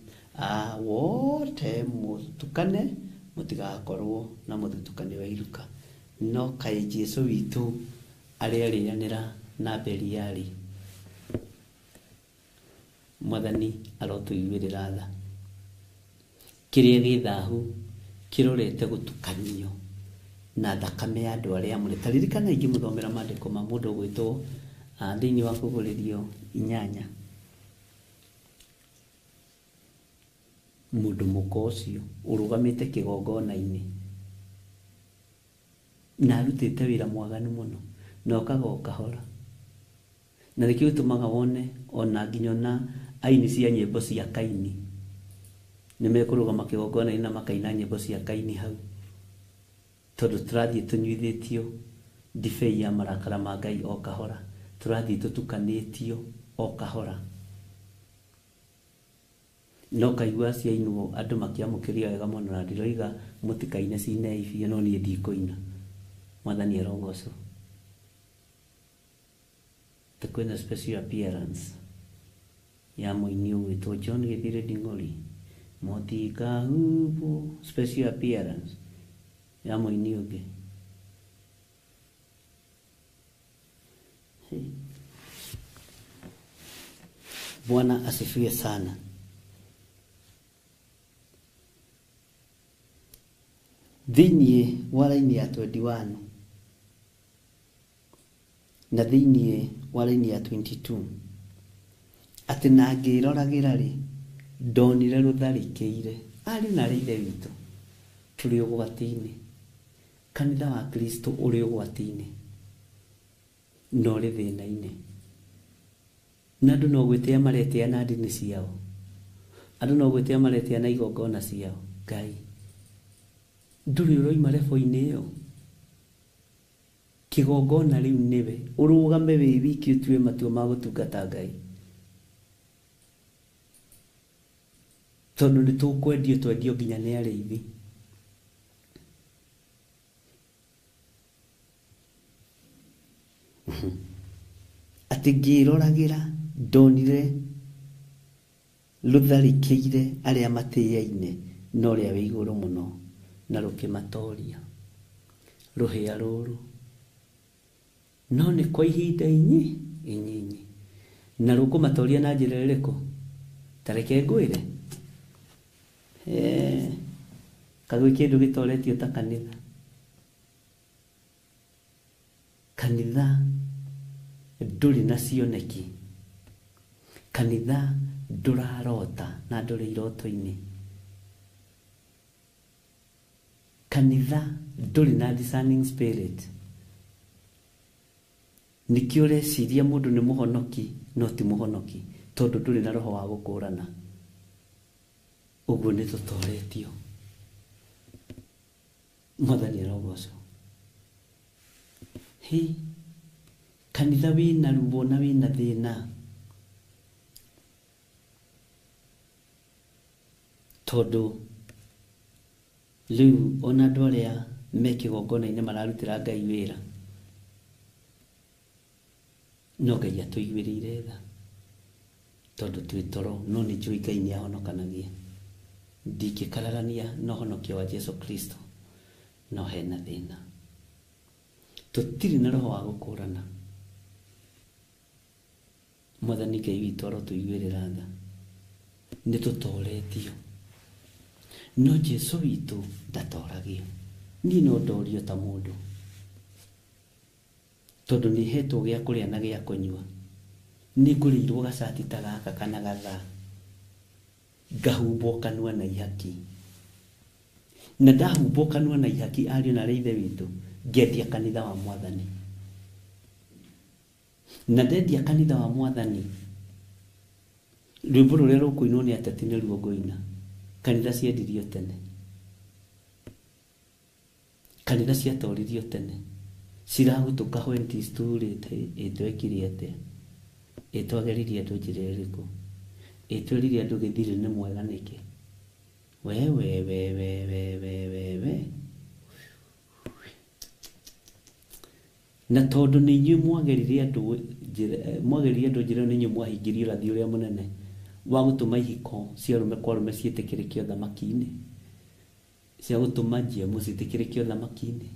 wote mutukane, mutigakorwo na mũthutũkanio wa iruka. No kaĩ Jesu witũ arĩarĩanĩra na Beliali. Mwathani arotũiguĩrĩra tha. Kĩrĩa gĩ thahu kĩrorete gũtukanio na thakame ya andũ arĩa amũre. Ta ririkana ingĩmũthomera maandĩko ma mũndũ ũgwĩtwo thĩinĩ wa kũgũrĩrio 8, mũndũ mũka ũcio ũrũgamĩte kĩgongona-inĩ na arutĩte wĩra mwaganu mũno na okaga o kahora, na nĩkĩo gĩtũmaga wone ona nginya ona aini cia nyĩmbo cia Kaini nĩ mekũrũgama kĩgongona-inĩ na makaina nyĩmbo cia Kaini hau, tondũ tũrathiĩ tũnyuithĩtio ndibei ya marakara ma Ngai o kahora, tũrathiĩ tũtukanĩtio o kahora. No kaigua ciainwo andũ makĩamũkĩria wega mũno, na ndiroiga mũtikaine cinei biũ, no niĩ ndikũina. Mwathani arogocwo. Ta kwĩna special appearance ya mũini ũgwĩtwo John Gĩthire Nding'ori, Motikahubu, special appearance ya mũini ũngĩ. Bwana asifiwe sana. Thĩinĩ wa raini ya 21 na thĩinĩ wa raini ya 22 atĩ na ngĩroragĩra rĩ ndonire rũtharĩkĩire ari na rĩithe witũ tũrĩ ũgwati-inĩ. Kanitha wa Kristo ũrĩ ũgwati-inĩ na ũrĩ thĩna-inĩ, na andũ no gwĩtĩa maretĩa na ndini ciao, andũ no gwĩtĩa maretĩa na igongona ciao. Ngai ndũrĩ ũroima rebo-inĩ ĩyo. Kĩgongona rĩu nĩwe ũrũgame wĩ wiki ũtue matua ma gũtungata Ngai, tondũ nĩ tũkwendio twendio nginya nĩ arĩithi. Atĩ ngĩroragĩra ndonire rũtharĩkĩire arĩa matĩaine na ũrĩa wĩ igũrũ mũno na rũkĩmatoria rũhĩa rũrũ, no nĩ kwa ihinda inyinyi. Na rũkũmatoria na njĩra ĩrĩkũ? Ta reke ngwĩre, kagwĩ kĩndũ gĩtoretio ta kanitha. Kanitha ndũrĩ na cioneki, kanitha ndũrarota na ndũrĩ iroto-inĩ, kanitha ndũrĩ na discerning spirit. Nĩkĩo ũreciria mũndũ nĩ mũhonoki no ti mũhonoki, tondũ ndũrĩ na roho wa gũkũrana. Ũguo nĩ tũtoretio. Mwathani arogocwo. Hi, kanitha wĩna ruo na wĩna thĩna, tondũ rĩu ona andũ arĩa me kĩgongona-inĩ mararutĩra Ngai wĩra, no Ngai atũiguĩrĩire tha tondũ twĩ toro, no nĩ njũĩ Ngai nĩ ahonokanagia. Ndingĩkararania na ũhonokio wa Jesu Kristo, no hena thĩna. Tũtirĩ na roho wa gũkũrana. Mwathani Ngai witũ arotũiguĩrĩra tha, nĩ tũtoretio. No Jesu witũ ndatoragio. Niĩ no ndorio ta mũndũ, tondũ nĩ hetwo gĩa kũrĩa na gĩa kũnyua, nĩ ngũrĩirwo gacati ta gaka kana gathaa, ngahumbwo kanua na ihaki, na ndahumbwo kanua na ihaki ariũ na arĩ ithe witũ, ngendia kanitha wa Mwathani. Na ndendia kanitha wa Mwathani, rwĩmbo rũrĩa rũkũinwo nĩ ateti nĩruo ngũina. Kanitha ciendirio tene, kanitha ciatoririo tene, ciragũtũka when it is too late. Ĩtwekire atĩa? Ĩtwageririe andũ njĩra ĩrĩkũ? Ĩtwĩrire andũ gĩthirĩ nĩ mwega nĩkĩ? We we we we we we we we. Na tondũ nĩ inyuĩ mwageririe andũ njĩra, mwageririe andũ njĩra nĩ inyuĩ mwahingirie ũrathi ũrĩa mũnene wa gũtũma ihiko cia arũme kwa arũme ciĩtĩkĩrĩke ũthamaki-inĩ, cia gũtũma GMO ciĩtĩkĩrĩke ũthamaki-inĩ.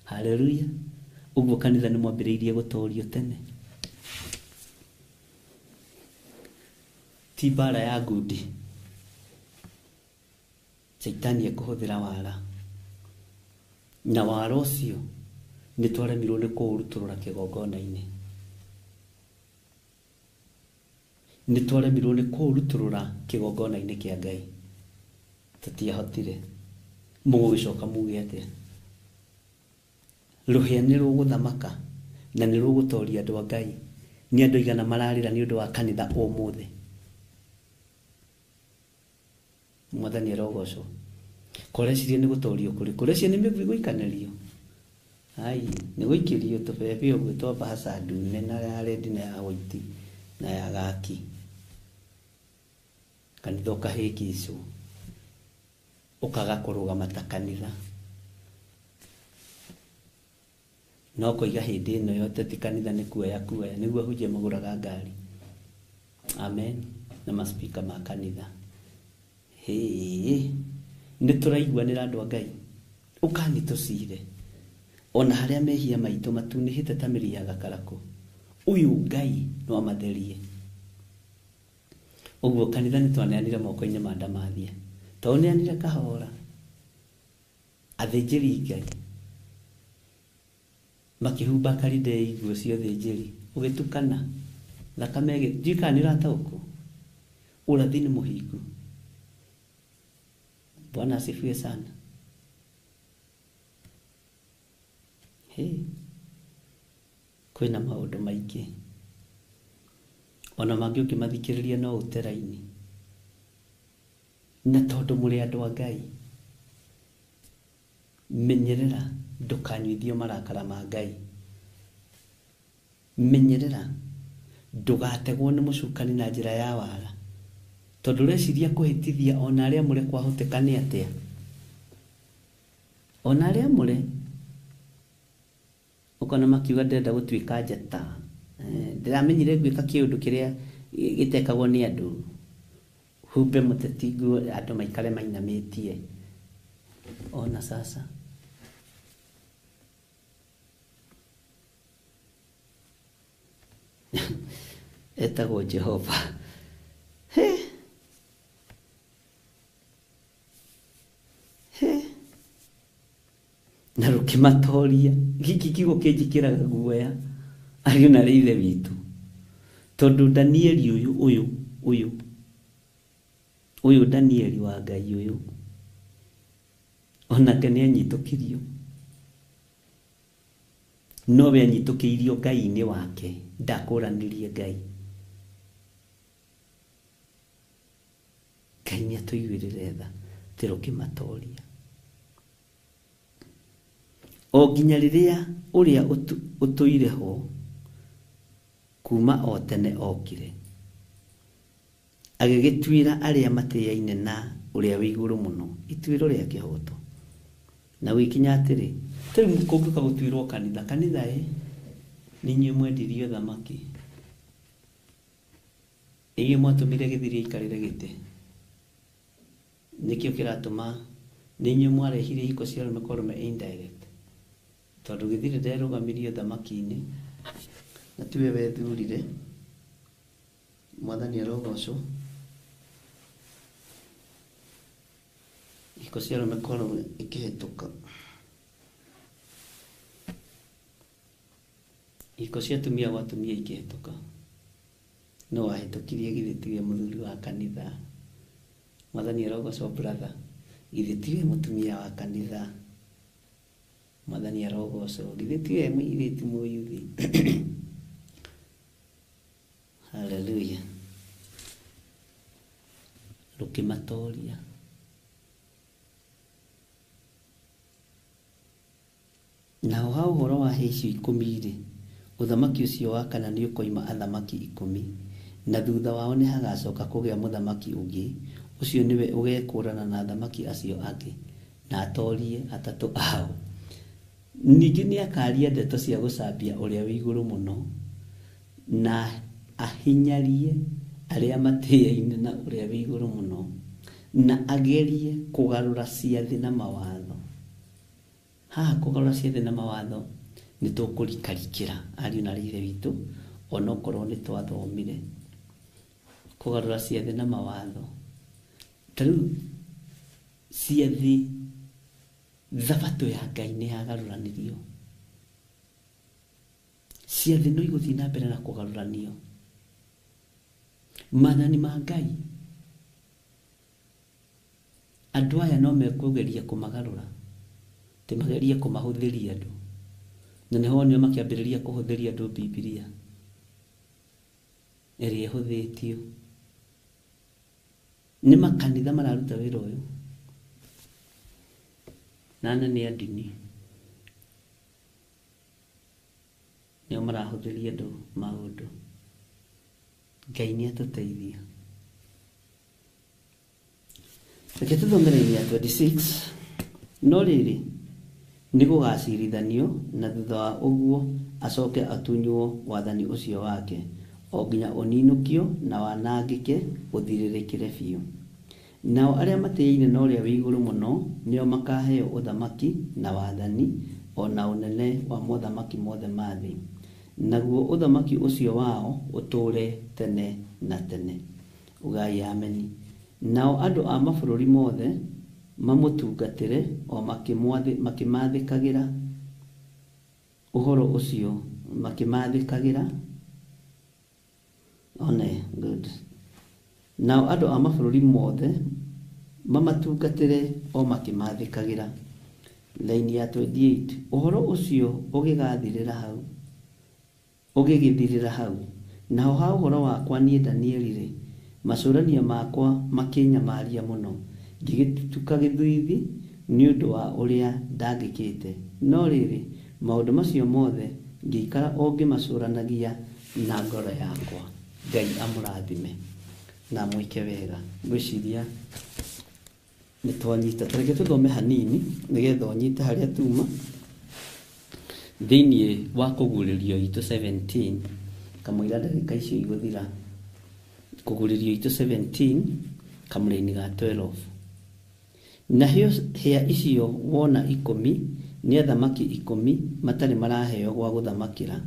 Haleluya. Ũguo kanitha nĩ mwambĩrĩirie gũtorio tene. Ti mbara ya ngundi. Caitani ekũhũthĩra wara, na wara ũcio nĩ twaremirwo nĩ kũũrutũrũra kĩgongona-inĩ, nĩ twaremirwo nĩ kũũrutũrũra kĩgongona-inĩ kĩa Ngai. Tũtiahotire. Mũgũgĩcoka muge atĩa? Rũhĩa nĩ rũgũthamaka na nĩ rũgũtoria andũ a Ngai. Nĩ andũ aigana mararĩra nĩ ũndũ wa kanitha ũmũthĩ? Mwathani arogocwo. Korecirie nĩ gũtorio kũrĩ, kũreciria nĩ mĩguĩ gũikanĩrio. Ai, nĩ gũikĩrio tũbebe ũguo twa mbahaca ndune na ya rendi na ya white na ya gaki. Kanitha ũkahĩngĩcwo, ũkaga kũrũgama ta kanitha. No koiga hĩndĩ ĩno ya ũteti kanitha nĩ kuoya kuoya, nĩguo ahunjia magũraga ngari. Amen. Na maspika ma kanitha. Hĩ, nĩ tũraiguanĩra andũ a Ngai. Ũkani tũcire. Ona harĩa mehia maitũ matunĩhĩte ta mĩri ya gakarakũ, ũyũ Ngai no amatherie. Ũguo kanitha nĩ twaneanire moko-inĩ ma ndamathia. Twaũneanire kahora. Athĩnjĩri Ngai makĩhumba Kalidei nguo cia ũthĩnjĩri, ũgĩtukana thakame ndiũĩ kana nĩ ũrataũkwo. Ũrathi nĩ mũhingu. Bwana asifiwe sana. Hey, kwĩna maũndũ maingĩ ona mangĩ ũngĩmathikĩrĩria no ũteraini, na tondũ mũrĩ andũ a Ngai, menyerera ndũkanyuithio marakara ma Ngai, menyerera ndũgategwo nĩ mũcukani na njĩra ya wara, tondũ ũreciria kũhĩtithia ona arĩa mũre kwahoteka nĩ atĩa, ona arĩa mũre ũkona makiuga ndĩrenda gũtuĩka njata, ndĩramenyire ngwĩka kĩũndũ kĩrĩa gĩtekagwo nĩ andũ, humbe mũteti nguo andũ maikare mainamĩtie. Ona sasa etagwo Jehova. He. He. Na rũkĩmatoria. Gĩkĩ kiugo kĩnjĩkĩraga guoya ariũ na arĩ ithe witũ, tondũ Danieli ũyũ ũyũ ũyũ ũyũ Danieli wa Ngai ũyũ onake nĩ anyitũkirio, nowe anyitũkĩirio Ngai-inĩ wake, ndakũranirie Ngai. Ngai nĩ atũiguĩrĩre tha, atĩ rũkĩmatoria o nginya rĩrĩa ũrĩa ũtũire ho kuma o tene okire, agĩgĩtuĩra arĩa matĩaine na ũrĩa wĩ igũrũ mũno ituĩro rĩa kĩhooto. Na gũgĩkinya atĩrĩ, rĩu kũngĩũka gũtuĩrwo kanitha, kanitha ĩ nĩ inyuĩ mwendirie ũthamaki, inyuĩ mwatũmire gĩthiri aikarĩre gĩtĩ, nĩkĩo kĩratũma nĩ inyuĩ mwarehire ihiko cia arũme kwa arũme indirect, tondũ gĩthiri nderũgamirie ũthamaki-inĩ na tiwe wethurire. Mwathani arogocwo. Ihiko cia arũme kwa arũme ikĩhĩtũka, ihiko cia atumia gwa atumia ikĩhĩtũka, no wahĩtũkirie githĩ tiwe mũthuri wa kanitha. Mwathani arogocwo brother, githĩ tiwe mũtumia wa kanitha. Mwathani arogocwo, githĩ tiwe mũirĩtu mũyuthi. Hallelujah. Rũkĩmatoria. Naho ha ũhoro wa hĩa icio ikũmi-rĩ, ũthamaki ũcio wa kana nĩ ũkoima athamaki ikũmi, na thutha wao nĩ hagacoka kũgĩa mũthamaki ũngĩ, ũcio nĩwe ũgekũũrana na athamaki acio angĩ, na atoorie atatũ ao. Ningĩ nĩ akaaria ndeto cia gũcambia ũrĩa wĩ igũrũ mũno, na ahinyarie arĩa matĩaine na ũrĩa wĩ igũrũ mũno, na agerie kũgarũra ciathĩ na mawatho. Haha kũgarũra ciathĩ na mawatho nĩ tũkũrikarikĩra ariũ na ithe witũ, onokorwo nĩ twathomire kũgarũra ciathĩ na mawatho. Ta rĩu ciathĩ, thabatũ ya Ngai nĩ yagarũranirio, ciathĩ no igũthiĩ na mbere na kũgarũranio. Maathani ma Ngai andũ aya no mekũgeria kũmagarũra, ti magerie kũmahũthĩria andũ, na nĩho nĩo makĩambĩrĩria kũhũthĩria andũ Bibilia ĩrĩa ĩhũthĩtio. Nĩ makanitha mararuta wĩra ũyũ, na anene a ndini nĩo marahũthĩria andũ maũndũ. Ngai nĩ atũteithia. Reke tũthome raini ya 26. No rĩrĩ, nĩ gũgacirithanio, na thutha wa ũguo acoke atunywo wathani ũcio wake, o nginya ũninũkio na wanangĩke ũthirĩrĩkĩre biũ. Nao arĩa matĩaine na ũrĩa wĩ igũrũ mũno nĩo makaheo ũthamaki na wathani o na ũnene wa mothamaki mothe ma thĩ, naguo ũthamaki ũcio wao ũtũũre tene na tene. Ugai ameni. Nao andũ a mabũrũri mothe Mamũtungatĩre o makĩmathĩkagĩra ũhoro ũcio makĩmathĩkagĩra. One good. Nao andũ a mabũrũri mothe mamatungatĩre o makĩmathĩkagĩra. Laini ya 28, ũhoro ũcio ũgĩgathirĩra hau, ũgĩgĩthirĩra hau. Naho ha ũhoro wakwa niĩ Danieli-rĩ, macũrania makwa makĩnyamaria mũno, ngĩgĩtutuka gĩthiithi nĩ ũndũ wa ũrĩa ndangĩkĩte. No rĩrĩ, maũndũ macio mothe ngĩikara o ngĩmacũranagia na ngoro yakwa. Ngai amũrathime na amwĩke wega. Ngwĩciria nĩ twanyita. Ta reke tũthome hanini nĩgetha ũnyite harĩa tuma thĩinĩ wa kũguũrĩrio itũ 17, kamũira ndagĩka icio igũthira. Kũguũrĩrio itũ 17 kamũraini ga 12. Na hĩa icio wona 10 nĩ athamaki 10 matarĩ maraheo gwa gũthamakĩra,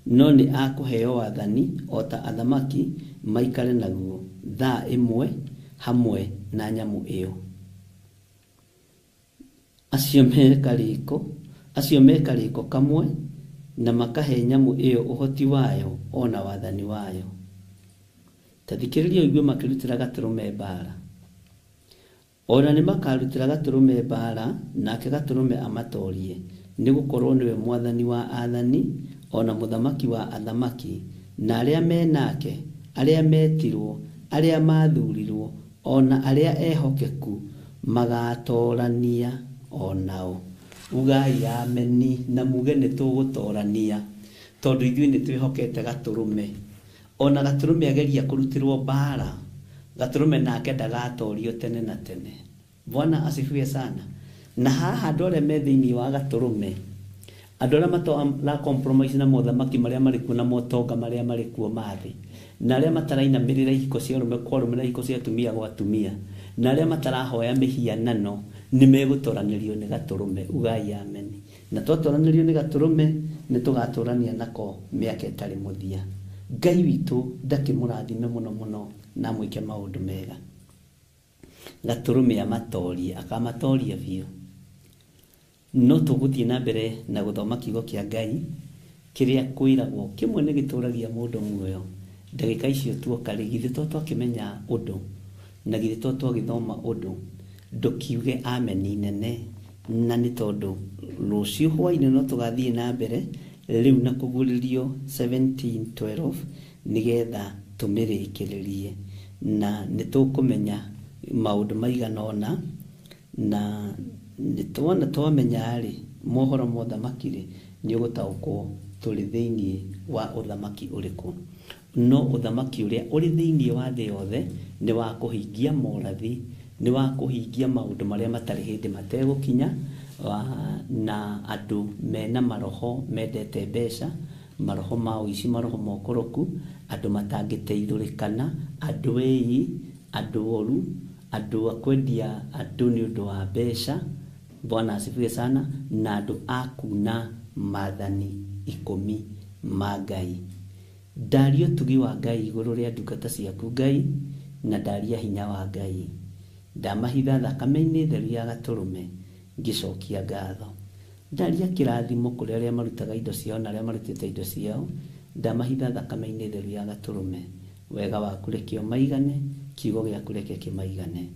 no nĩ akũheo wathani o ta athamaki maikare naguo thaa ĩmwe hamwe na nyamũ ĩyo. Acio me karĩko kamwe na makahe nyamũ ĩyo ũhoti wayo ona wathani wayo. Ta thikĩrĩria ũigue makĩrutĩra gatũrũme mbara. Ona nĩ makarutĩra gatũrũme mbara, nake gatũrũme amatorie, nĩ gũkorwo nĩwe mwathani wa athani ona mũthamaki wa athamaki, na arĩa me nake, arĩa metirwo, arĩa mathurirwo, ona arĩa ehokeku magatorania onao. Ugai ameni na muge nĩ tũgũtorania, tondũ ithuĩ nĩ twĩhokete gatũrũme. Ona gatũrũme ageria kũrutĩrwo mbara, gatũrũme nake ndagatorio tene na tene. Bwana asifiwe sana. Na haha andũ arĩa me thĩinĩ wa gatũrũme, andũ arĩa matara compromise na mothamaki marĩa marĩ kuo na motonga marĩa marĩ kuo ma thĩ, na arĩa matarainamĩrĩra ihiko cia arũme kwa arũme na ihiko cia atumia gwa atumia, na arĩa matarahoya mĩhianano, nĩ megũtoranĩrio nĩ gatũrũme. Ugai ameni. Na twatoranĩrio nĩ gatũrũme, nĩ tũgatũrania nako mĩaka ĩtarĩ mũthia. Ngai witũ ndakĩmũrathime mũno mũno na amwĩke maũndũ mega. Gatũrũme amatorie, akamatoria biũ. No tũgũthiĩ na mbere na gũthoma kiugo kĩa Ngai kĩrĩa kwĩragwo kĩmwe nĩ gĩtũragia mũndũ muoyo. Ndagĩka icio tuoka rĩ, githĩ to twakĩmenya ũndũ, na githĩ to twagĩthoma ũndũ, ndũkiuge ameni nene. Na nĩ tondũ rũciũ hwaĩ-inĩ no tũgathiĩ na mbere rĩu na kũguũrĩrio 17:12 nĩgetha tũmĩrĩkĩrĩrie, na nĩ tũkũmenya maũndũ maigana ũna, na nĩ tuona twamenya rĩ mohoro ma ũthamaki rĩ, nĩ ũgũtaũkwo tũrĩ thĩinĩ wa ũthamaki ũrĩkũ. No ũthamaki ũrĩa ũrĩ thĩinĩ wa thĩ yothe nĩ wa kũhingia morathi, nĩ wa kũhingia maũndũ marĩa matarĩ hĩndĩ mategũkinya, na andũ mena maroho mendete mbeca, maroho ma ũici, maroho ma ũkoroku, andũ matangĩteithũrĩkana, andũ ĩi, andũ oru, andũ a kwendia andũ nĩ ũndũ wa mbeca. Bwana asifiwe sana. Na andũ a kuna maathani 10 ma Ngai. Ndaria ũtugi wa Ngai igũrũ rĩa ndungata ciaku Ngai, na ndaria hinya wa Ngai. Ndamahitha thakame-inĩ theru ya gatũrũme, ngĩcokia ngatho. Ndaria kĩrathimo kũrĩ arĩa marutaga indo ciao na arĩa marutĩte indo ciao, ndamahitha thakame-inĩ theru ya gatũrũme. Wega waku reke ũmaigane, kiugo gĩaku reke kĩmaigane.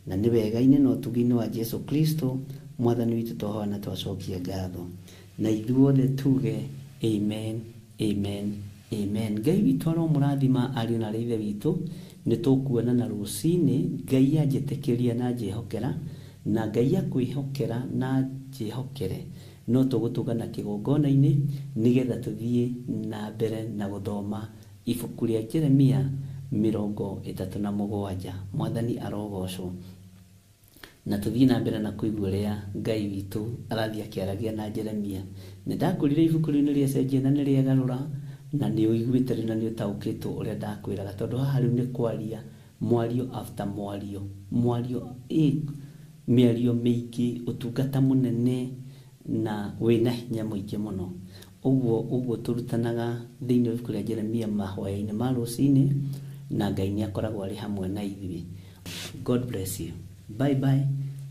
Na nĩ wega-inĩ na ũtugi-inĩ wa Jesu Kristo mwathani witũ twahoya na twacokia ngatho. Na ithuothe tuge amen, amen, amen. Ngai witũ aromũrathima ariũ na ithe witũ. Nĩ tũkuonana rũcinĩ. Ngai anjĩtĩkĩria na anjĩhokera, na Ngai akwĩhokera na anjĩhokere, no tũgũtũngana kĩgongona-inĩ nĩgetha tũthiĩ na mbere na gũthoma ibuku rĩa Jeremia 37. Mwathani arogocwo. Na tũthiĩ na mbere na kũigua ũrĩa Ngai witũ arathiĩ akĩaragia na Jeremia. Nĩ ndakwĩrire ibuku rĩu nĩ rĩacenjia na nĩ rĩagarũra, na nĩ ũiguĩte rĩu na nĩ ũtaũkĩtwo ũrĩa ndakwĩraga, tondũ haha rĩu nĩ kwaria mwario after mwario, mwario mĩario mĩingĩ, ũtungata mũnene na wĩna hinya mũingĩ mũno. Ũguo ũguo tũrutanaga thĩinĩ wa ibuku rĩa Jeremia mahoya-inĩ ma rũcinĩ, na Ngai nĩ akoragwo arĩ hamwe na ithuĩ. God bless you. Bye bye.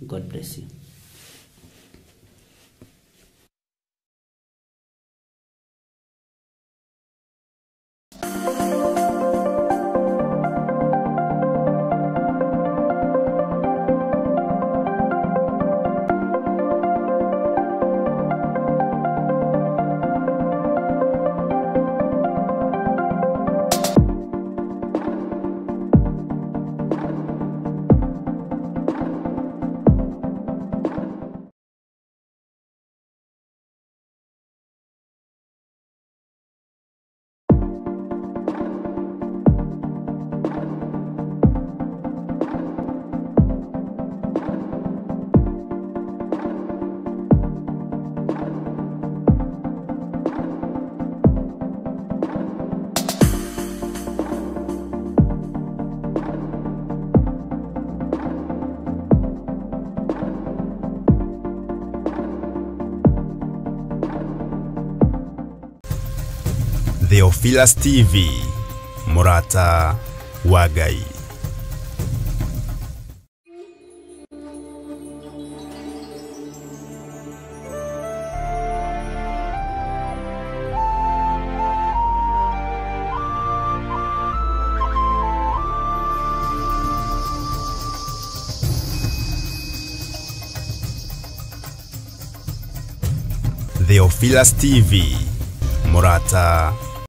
God bless you. Theophilus TV, Murata wa Ngai. Theophilus TV, Murata